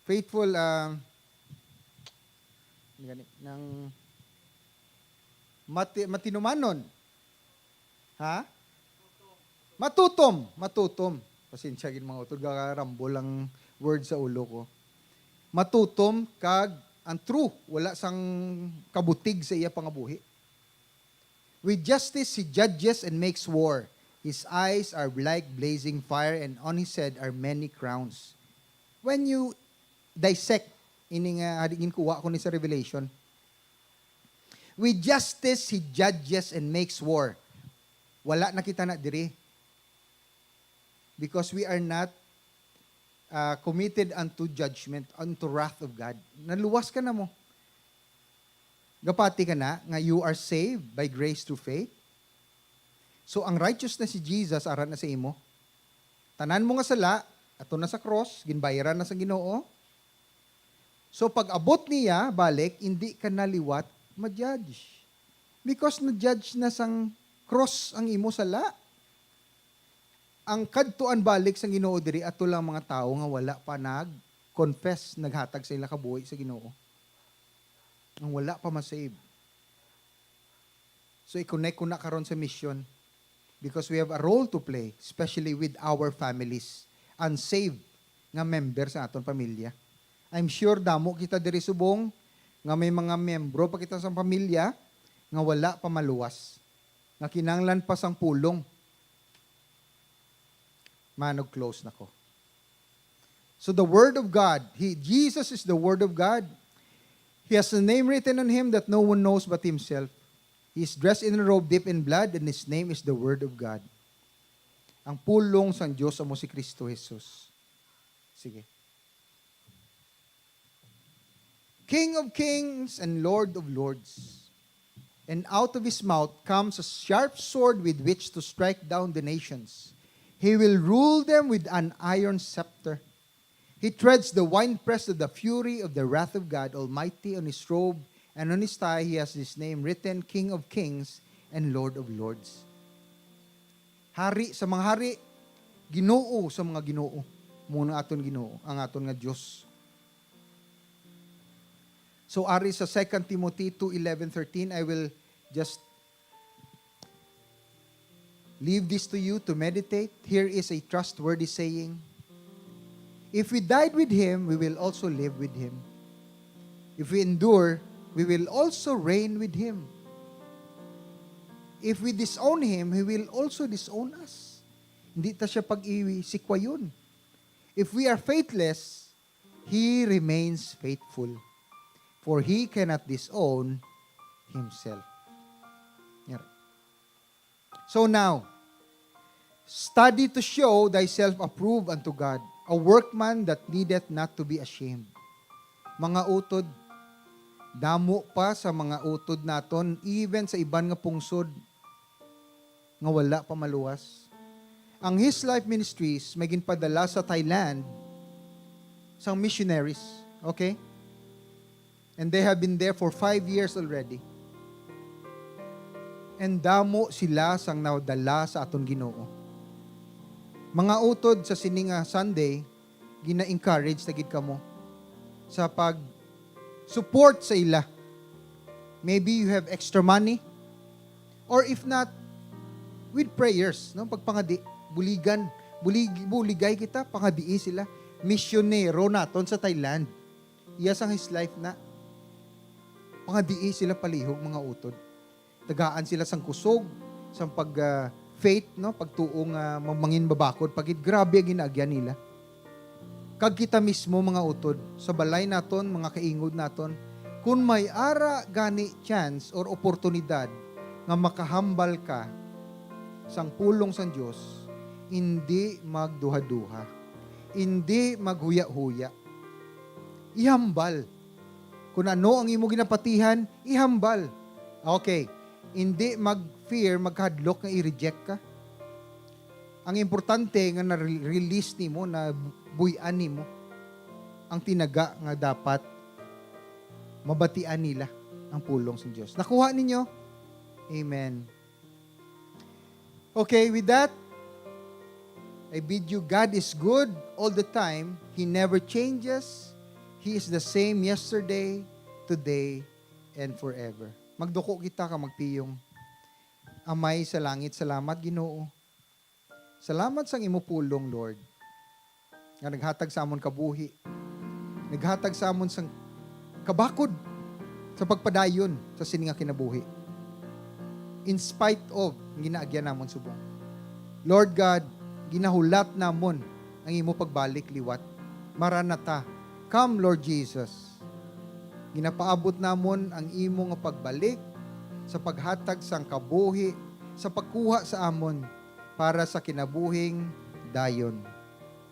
faithful, um, gani, nang mati-, matinumanon. Ha? Matutom, matutom. Pasensya gid, mga utod, gakarambol ang word sa ulo ko. Matutom kag ang true, wala sang kabutig sa iya pangabuhi. "With justice he judges and makes war. His eyes are like blazing fire, and on his head are many crowns." When you dissect ini nga, adi, ginkuha ko ni sa Revelation, "With justice he judges and makes war." Wala na kita na diri. Because we are not, uh, committed unto judgment, unto wrath of God. Naluwas ka na mo. Gapati ka na nga you are saved by grace through faith. So, ang righteousness si Jesus, ara na sa imo. Tanan mo nga sala, ato na sa cross, ginbayaran na sa Ginoo. So, pag-abot niya, balik, hindi ka na liwat ma-judge. Because na-judge na sang cross ang imo sala. Ang kadtuan balik sang Ginoo diri, ato lang mga tawo nga wala pa nag-confess, naghatag sa ila kabuhi sa Ginoo. Ang wala pa ma-save. So, i-connect ko na karon sa mission. Because we have a role to play, especially with our families. Unsaved nga member sa aton pamilya. I'm sure damo kita diri subong nga may mga miyembro pa kita sa pamilya nga wala pa maluwas, nga kinahanglan pa sang pulong. Manog close na ko. So the Word of God, he, Jesus is the Word of God. He has a name written on him that no one knows but himself. He is dressed in a robe dipped in blood, and his name is the Word of God. Ang pulong sang Dios amo si Kristo Jesus. Sige. King of kings and Lord of lords. And out of his mouth comes a sharp sword with which to strike down the nations. He will rule them with an iron scepter. He treads the winepress of the fury of the wrath of God Almighty. On his robe and on his thigh he has this name written, King of kings and Lord of lords. Hari sa mga hari, Ginoo sa mga ginoo. Mao na aton Ginoo, ang aton nga Dios. So, ari sa Second Timothy two eleven thirteen, I will just leave this to you to meditate. Here is a trustworthy saying: "If we died with him, we will also live with him. If we endure, we will also reign with him. If we disown him, he will also disown us." Hindi ta siya pag-isikwayon. "If we are faithless, he remains faithful, for he cannot disown himself." Yari. So now, "Study to show thyself approved unto God, a workman that needeth not to be ashamed." Mga utod, damo pa sa mga utod naton, even sa iban nga pungsod, nga wala pa maluwas. Ang His Life Ministries may ginpadala sa Thailand sang missionaries. Okay? And they have been there for five years already. And damo sila sang nadala sa aton Ginoo. Mga utod, sa sini nga Sunday, gina-encourage na gid kamo sa pag-support sa ila. Maybe you have extra money, or if not, with prayers, no? Pagpangadi, buligan, bulig-, buligay kita, pangadii sila. Misyonero naton sa Thailand. Iya sang His Life na. Pangadii sila palihog, mga utod. Tagaan sila sang kusog, sang pag, ah, faith, no? Pagtuo nga mamangin babakod pa gid. Grabe ang ginaagyan nila. Kag kita mismo, mga utod, sa balay naton, mga kaingod naton, kun may ara gani chance or oportunidad nga makahambal ka sang pulong sang Dios, indi magduhaduha, indi maghuyahuya. Ihambal. Kun ano ang imo ginapatihan, ihambal. Okay. Indi mag-fear, maghadlok nga i-reject ka. Ang importante nga na-release nimo, nabuy-an nimo ang tinaga nga dapat mabatian nila ang pulong sa Dios. Nakuha ninyo? Amen. Okay, with that, I bid you, God is good all the time. He never changes. He is the same yesterday, today, and forever. Magduko kita kag magpiyong. Amay sa langit, salamat, Ginoo. Salamat sang imo pulong, Lord, nga naghatag sa amon kabuhi, naghatag sa amon sang kabakod sa pagpadayon sa sini nga kinabuhi, in spite of ang ginaagyan namon subong. Lord God, ginahulat namon ang imo pagbalik liwat. Maranatha, come, Lord Jesus. Ginapaabot namon ang imo nga pagbalik sa paghatag sang kabuhi, sa pagkuha sa amon para sa kinabuhing dayon.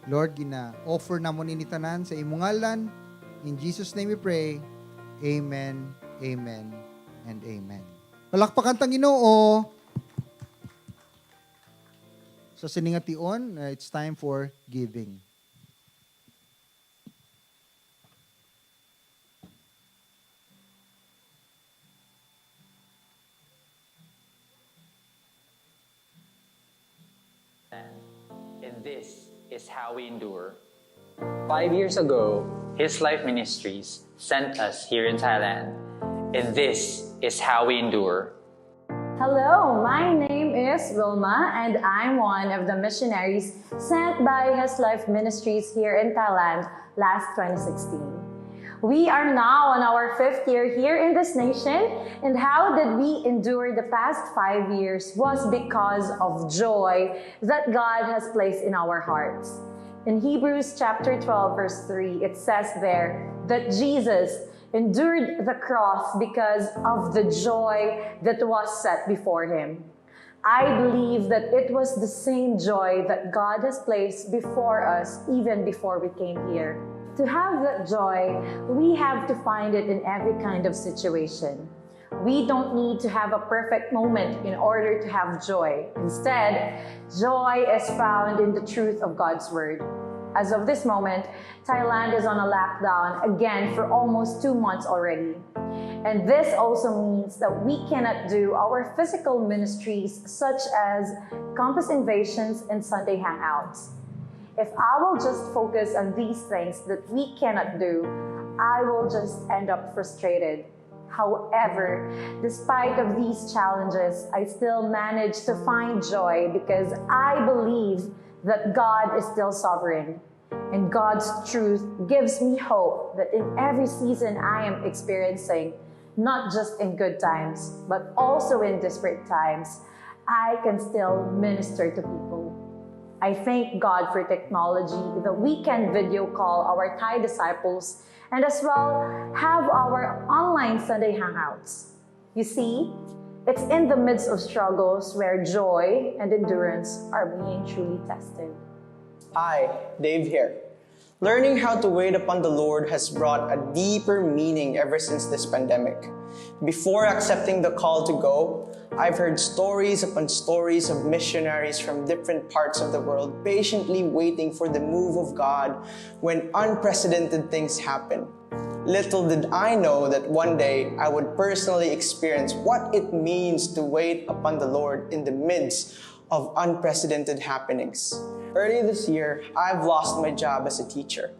Lord, gina-offer namon ini tanan sa imo ngalan. In Jesus' name we pray. Amen, amen, and amen. Palakpakan tang Ginoo. Sa sini nga tion, uh, it's time for giving. And this is how we endure. Five years ago, His Life Ministries sent us here in Thailand. And this is how we endure. Hello, my name is Wilma, and I'm one of the missionaries sent by His Life Ministries here in Thailand last twenty sixteen. We are now on our fifth year here in this nation, and how did we endure the past five years was because of joy that God has placed in our hearts. In Hebrews chapter twelve, verse three, it says there that Jesus endured the cross because of the joy that was set before him. I believe that it was the same joy that God has placed before us even before we came here. To have that joy, we have to find it in every kind of situation. We don't need to have a perfect moment in order to have joy. Instead, joy is found in the truth of God's word. As of this moment, Thailand is on a lockdown again for almost two months already. And this also means that we cannot do our physical ministries such as campus invasions and Sunday hangouts. If I will just focus on these things that we cannot do, I will just end up frustrated. However, despite of these challenges, I still manage to find joy because I believe that God is still sovereign. And God's truth gives me hope that in every season I am experiencing, not just in good times, but also in desperate times, I can still minister to people. I thank God for technology that we can video call our Thai disciples and as well have our online Sunday hangouts. You see, it's in the midst of struggles where joy and endurance are being truly tested. Hi, Dave here. Learning how to wait upon the Lord has brought a deeper meaning ever since this pandemic. Before accepting the call to go, I've heard stories upon stories of missionaries from different parts of the world patiently waiting for the move of God when unprecedented things happen. Little did I know that one day I would personally experience what it means to wait upon the Lord in the midst of unprecedented happenings. Earlier this year, I've lost my job as a teacher.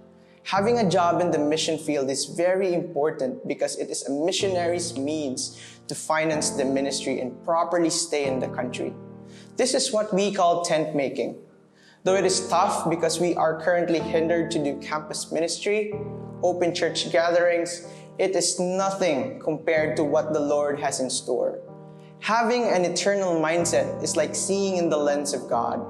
Having a job in the mission field is very important because it is a missionary's means to finance the ministry and properly stay in the country. This is what we call tent making. Though it is tough because we are currently hindered to do campus ministry, open church gatherings, it is nothing compared to what the Lord has in store. Having an eternal mindset is like seeing in the lens of God.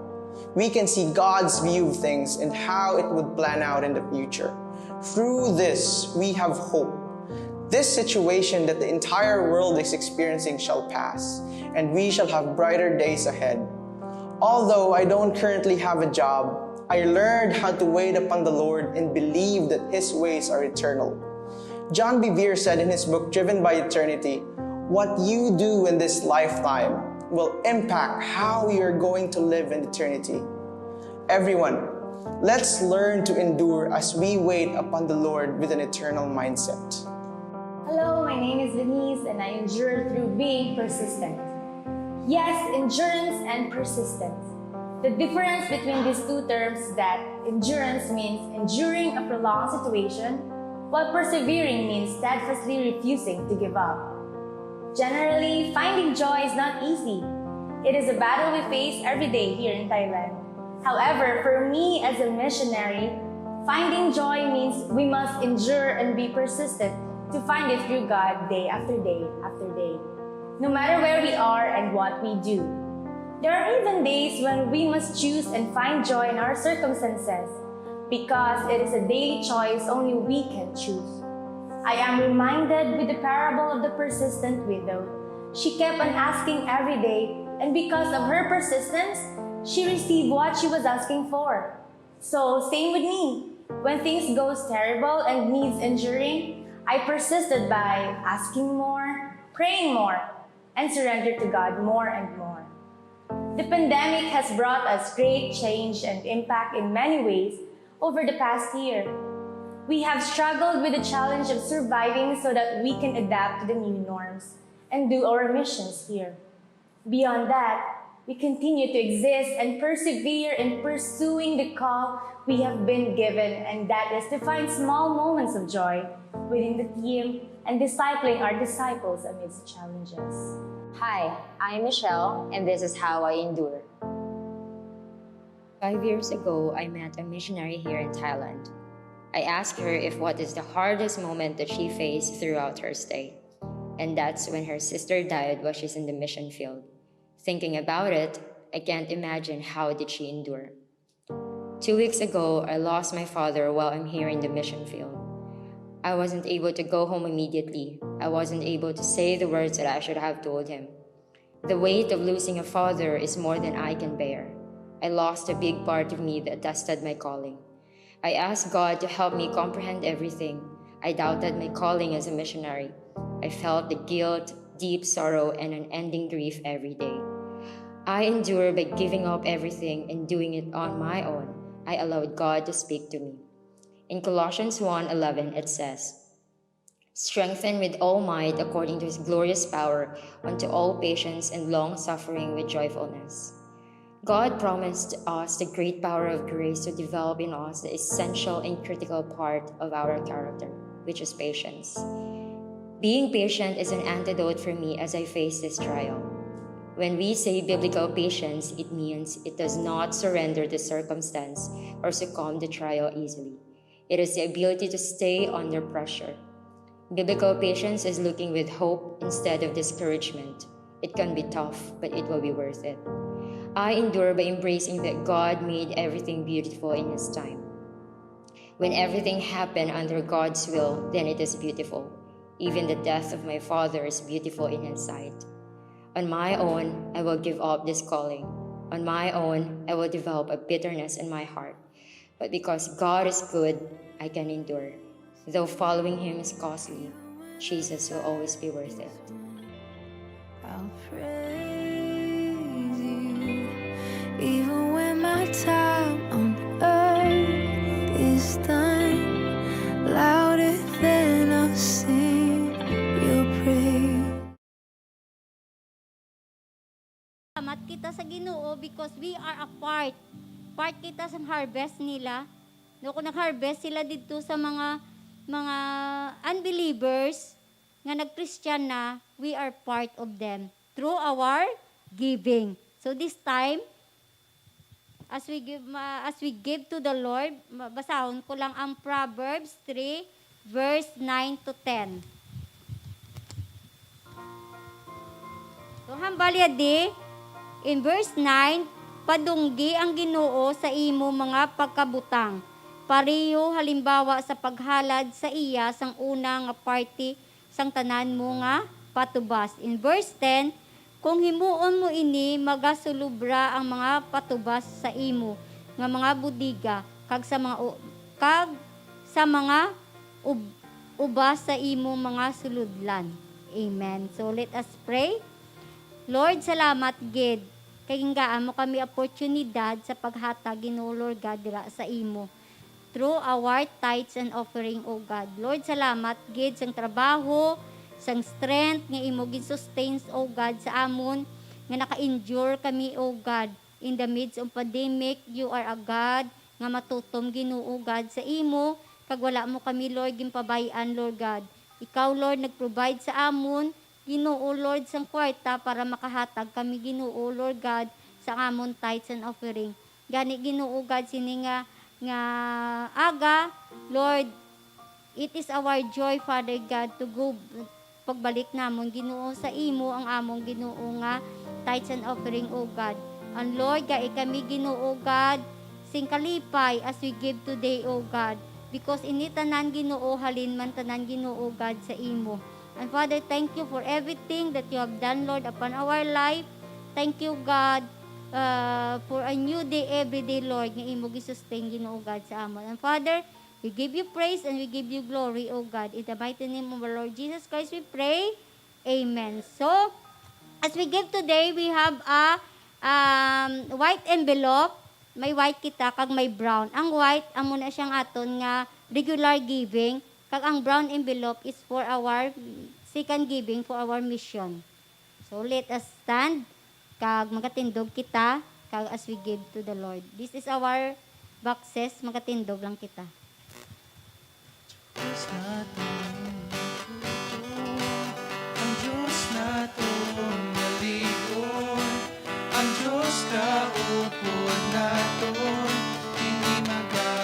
We can see God's view of things and how it would plan out in the future. Through this, we have hope. This situation that the entire world is experiencing shall pass, and we shall have brighter days ahead. Although I don't currently have a job, I learned how to wait upon the Lord and believe that His ways are eternal. John Bevere said in his book, Driven by Eternity, "What you do in this lifetime will impact how you're going to live in eternity." Everyone, let's learn to endure as we wait upon the Lord with an eternal mindset. Hello, my name is Denise, and I endure through being persistent. Yes, endurance and persistence. The difference between these two terms is that endurance means enduring a prolonged situation, while persevering means steadfastly refusing to give up. Generally, finding joy is not easy. It is a battle we face every day here in Thailand. However, for me as a missionary, finding joy means we must endure and be persistent to find it through God day after day after day, no matter where we are and what we do. There are even days when we must choose and find joy in our circumstances, because it is a daily choice only we can choose. I am reminded with the parable of the persistent widow. She kept on asking every day, and because of her persistence, she received what she was asking for. So, same with me. When things goes terrible and needs enduring, I persisted by asking more, praying more, and surrender to God more and more. The pandemic has brought us great change and impact in many ways over the past year. We have struggled with the challenge of surviving so that we can adapt to the new norms and do our missions here. Beyond that, we continue to exist and persevere in pursuing the call we have been given, and that is to find small moments of joy within the team and discipling our disciples amidst challenges. Hi, I'm Michelle, and this is how I endure. Five years ago, I met a missionary here in Thailand. I asked her if what is the hardest moment that she faced throughout her stay. And that's when her sister died while she's in the mission field. Thinking about it, I can't imagine how did she endure. Two weeks ago, I lost my father while I'm here in the mission field. I wasn't able to go home immediately. I wasn't able to say the words that I should have told him. The weight of losing a father is more than I can bear. I lost a big part of me that tested my calling. I asked God to help me comprehend everything. I doubted my calling as a missionary. I felt the guilt, deep sorrow, and unending grief every day. I endure by giving up everything and doing it on my own. I allowed God to speak to me. In Colossians one eleven, it says, "Strengthened with all might according to his glorious power, unto all patience and long suffering with joyfulness." God promised us the great power of grace to develop in us the essential and critical part of our character. which is patience. Being patient is an antidote for me as I face this trial. When we say biblical patience, it means it does not surrender to circumstance or succumb to trial easily. It is the ability to stay under pressure. Biblical patience is looking with hope instead of discouragement. It can be tough, but it will be worth it. I endure by embracing that God made everything beautiful in His time. When everything happened under God's will, then it is beautiful. Even the death of my father is beautiful in His sight. On my own, I will give up this calling. On my own, I will develop a bitterness in my heart. But because God is good, I can endure. Though following Him is costly, Jesus will always be worth it. I'll praise you, even when my time on earth is done. Louder than I'll sing your praise. Salamat kita sa Ginoo because we are a part. Part kita sang harvest nila. No, kung nag-harvest sila didto sa mga mga unbelievers nga nag-Christian na, we are part of them through our giving. So this time, as we give ma- as we give to the Lord, ma- basahon ko lang ang Proverbs three verse nine to ten. So hambal ya di, in verse nine, padunggi ang Ginoo sa imo mga pagkabutang, pareho halimbawa sa paghalad sa iya sang una nga parte sang tanan mo nga patubas. In verse ten, kung himuon mo ini, magasulobra ang mga patubas sa imo nga mga bodega kag sa mga u- kag sa mga ub- ubas sa imo mga sulodlan. Amen. So let us pray. Lord, salamat gid kay gingaan mo kami oportunidad sa paghatag, Ginoo, Lord God, dira sa imo through our tithes and offering, O God. Lord, salamat gid sang trabaho, sang strength nga imo ginsustains, O God, sa amon nga naka-endure kami, O God. In the midst of pandemic, you are a God nga matutom, Ginoo God, sa imo, kag wala mo kami, Lord, ginpabay-an, Lord God. Ikaw, Lord, nag-provide sa amon, Ginoo, Lord, sang kwarta para makahatag kami, Ginoo, Lord God, sa amon tithes and offering. Gani, Ginoo God, sini nga nga aga, Lord, it is our joy, Father God, to go pagbalik namon, Ginoo, sa imo ang among, Ginoo, nga tithes and offering, O God. And Lord, gai kami, Ginoo God, sing kalipay as we give today, O God, because ini tanan, Ginoo, halin man tanan, Ginoo God, sa imo. And Father, thank you for everything that you have done, Lord, upon our life. Thank you, God, uh, for a new day every day, Lord, nga imo gisustain, Ginoo God, sa amon. And Father, we give you praise and we give you glory, O God. In the mighty name of our Lord Jesus Christ, we pray. Amen. So, as we give today, we have a um, white envelope. May white kita kag may brown. Ang white, amo na siyang aton nga regular giving. Kag ang brown envelope is for our second giving for our mission. So let us stand, kag magatindog kita, kag as we give to the Lord. This is our boxes, magatindog lang kita. Diyos naton matuto, ang Diyos naton maligon, ang Diyos kaupod naton, hindi magapadayon.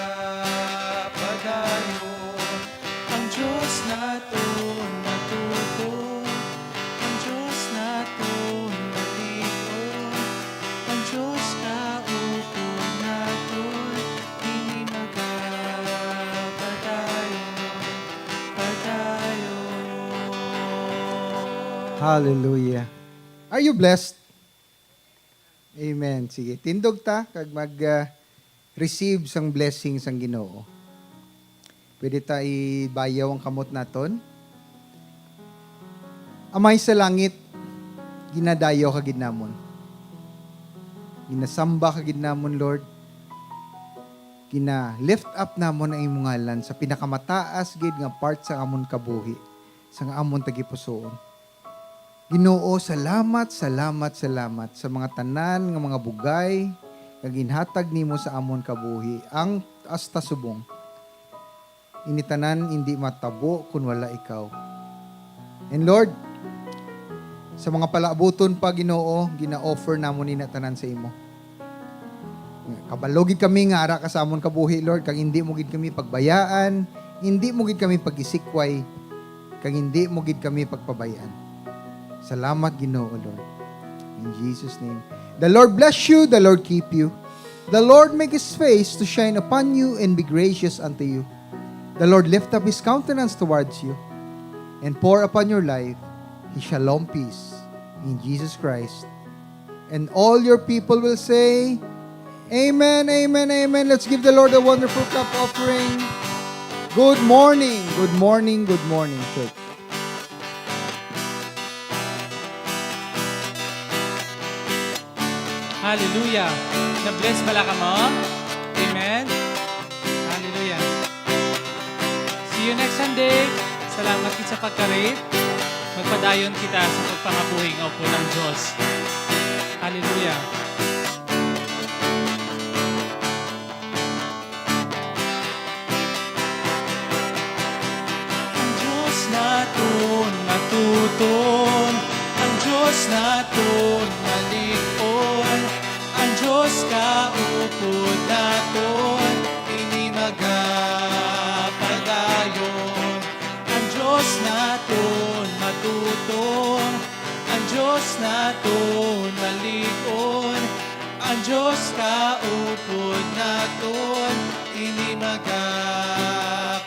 Ang Diyos naton matuto, ang Diyos naton maligon, ang Diyos kaupod naton, hindi magapadayon, padayon. Hallelujah. Are you blessed? Amen. Sige, tindog ta kag mag ah, receive sang blessing sang Ginoo. Pwede ta ibayaw ang kamot naton. Amay sa langit, ginadayaw ka gid namon. Ginasamba ka gid namon, Lord. Gina-lift up namon ang imong ngalan sa pinakamataas gid nga part sa amon kabuhi, sa amon tagipusoon. Ginoo, salamat, salamat, salamat sa mga tanan nga mga bugay nga ginhatag nimo sa amon kabuhi ang hasta subong. Ini tanan indi matabo kun wala ikaw. And Lord, sa mga palaabuton pa, Ginoo, gina-offer namon ina tanan sa imo. Kabalo gid kami nga ara ka sa amon kabuhi, Lord, kag indi mo gid kami pagbayaan, indi mo gid kami pagisikway, kag indi mo gid kami pagpabayaan. Salamat, Ginoo, Lord. In Jesus' name. The Lord bless you, the Lord keep you. The Lord make his face to shine upon you and be gracious unto you. The Lord lift up his countenance towards you and pour upon your life his shalom peace in Jesus Christ. And all your people will say, "Amen, amen, amen." Let's give the Lord a wonderful clap offering. Good morning, good morning, good morning, church. Hallelujah. Na-bless bala kamo? Amen? Hallelujah. See you next Sunday. Salamat gid sa pagkarit. Magpadayon kita sa pagpangabuhi nga upod ang Dios. Hallelujah. Ang Dios naton matuton, ang Dios naton malig-on, ang Dios kaupod naton, ini magapadayon. Ang Dios naton matuton, ang Dios naton malig-on, ang Dios kaupod naton, ini magapadayon.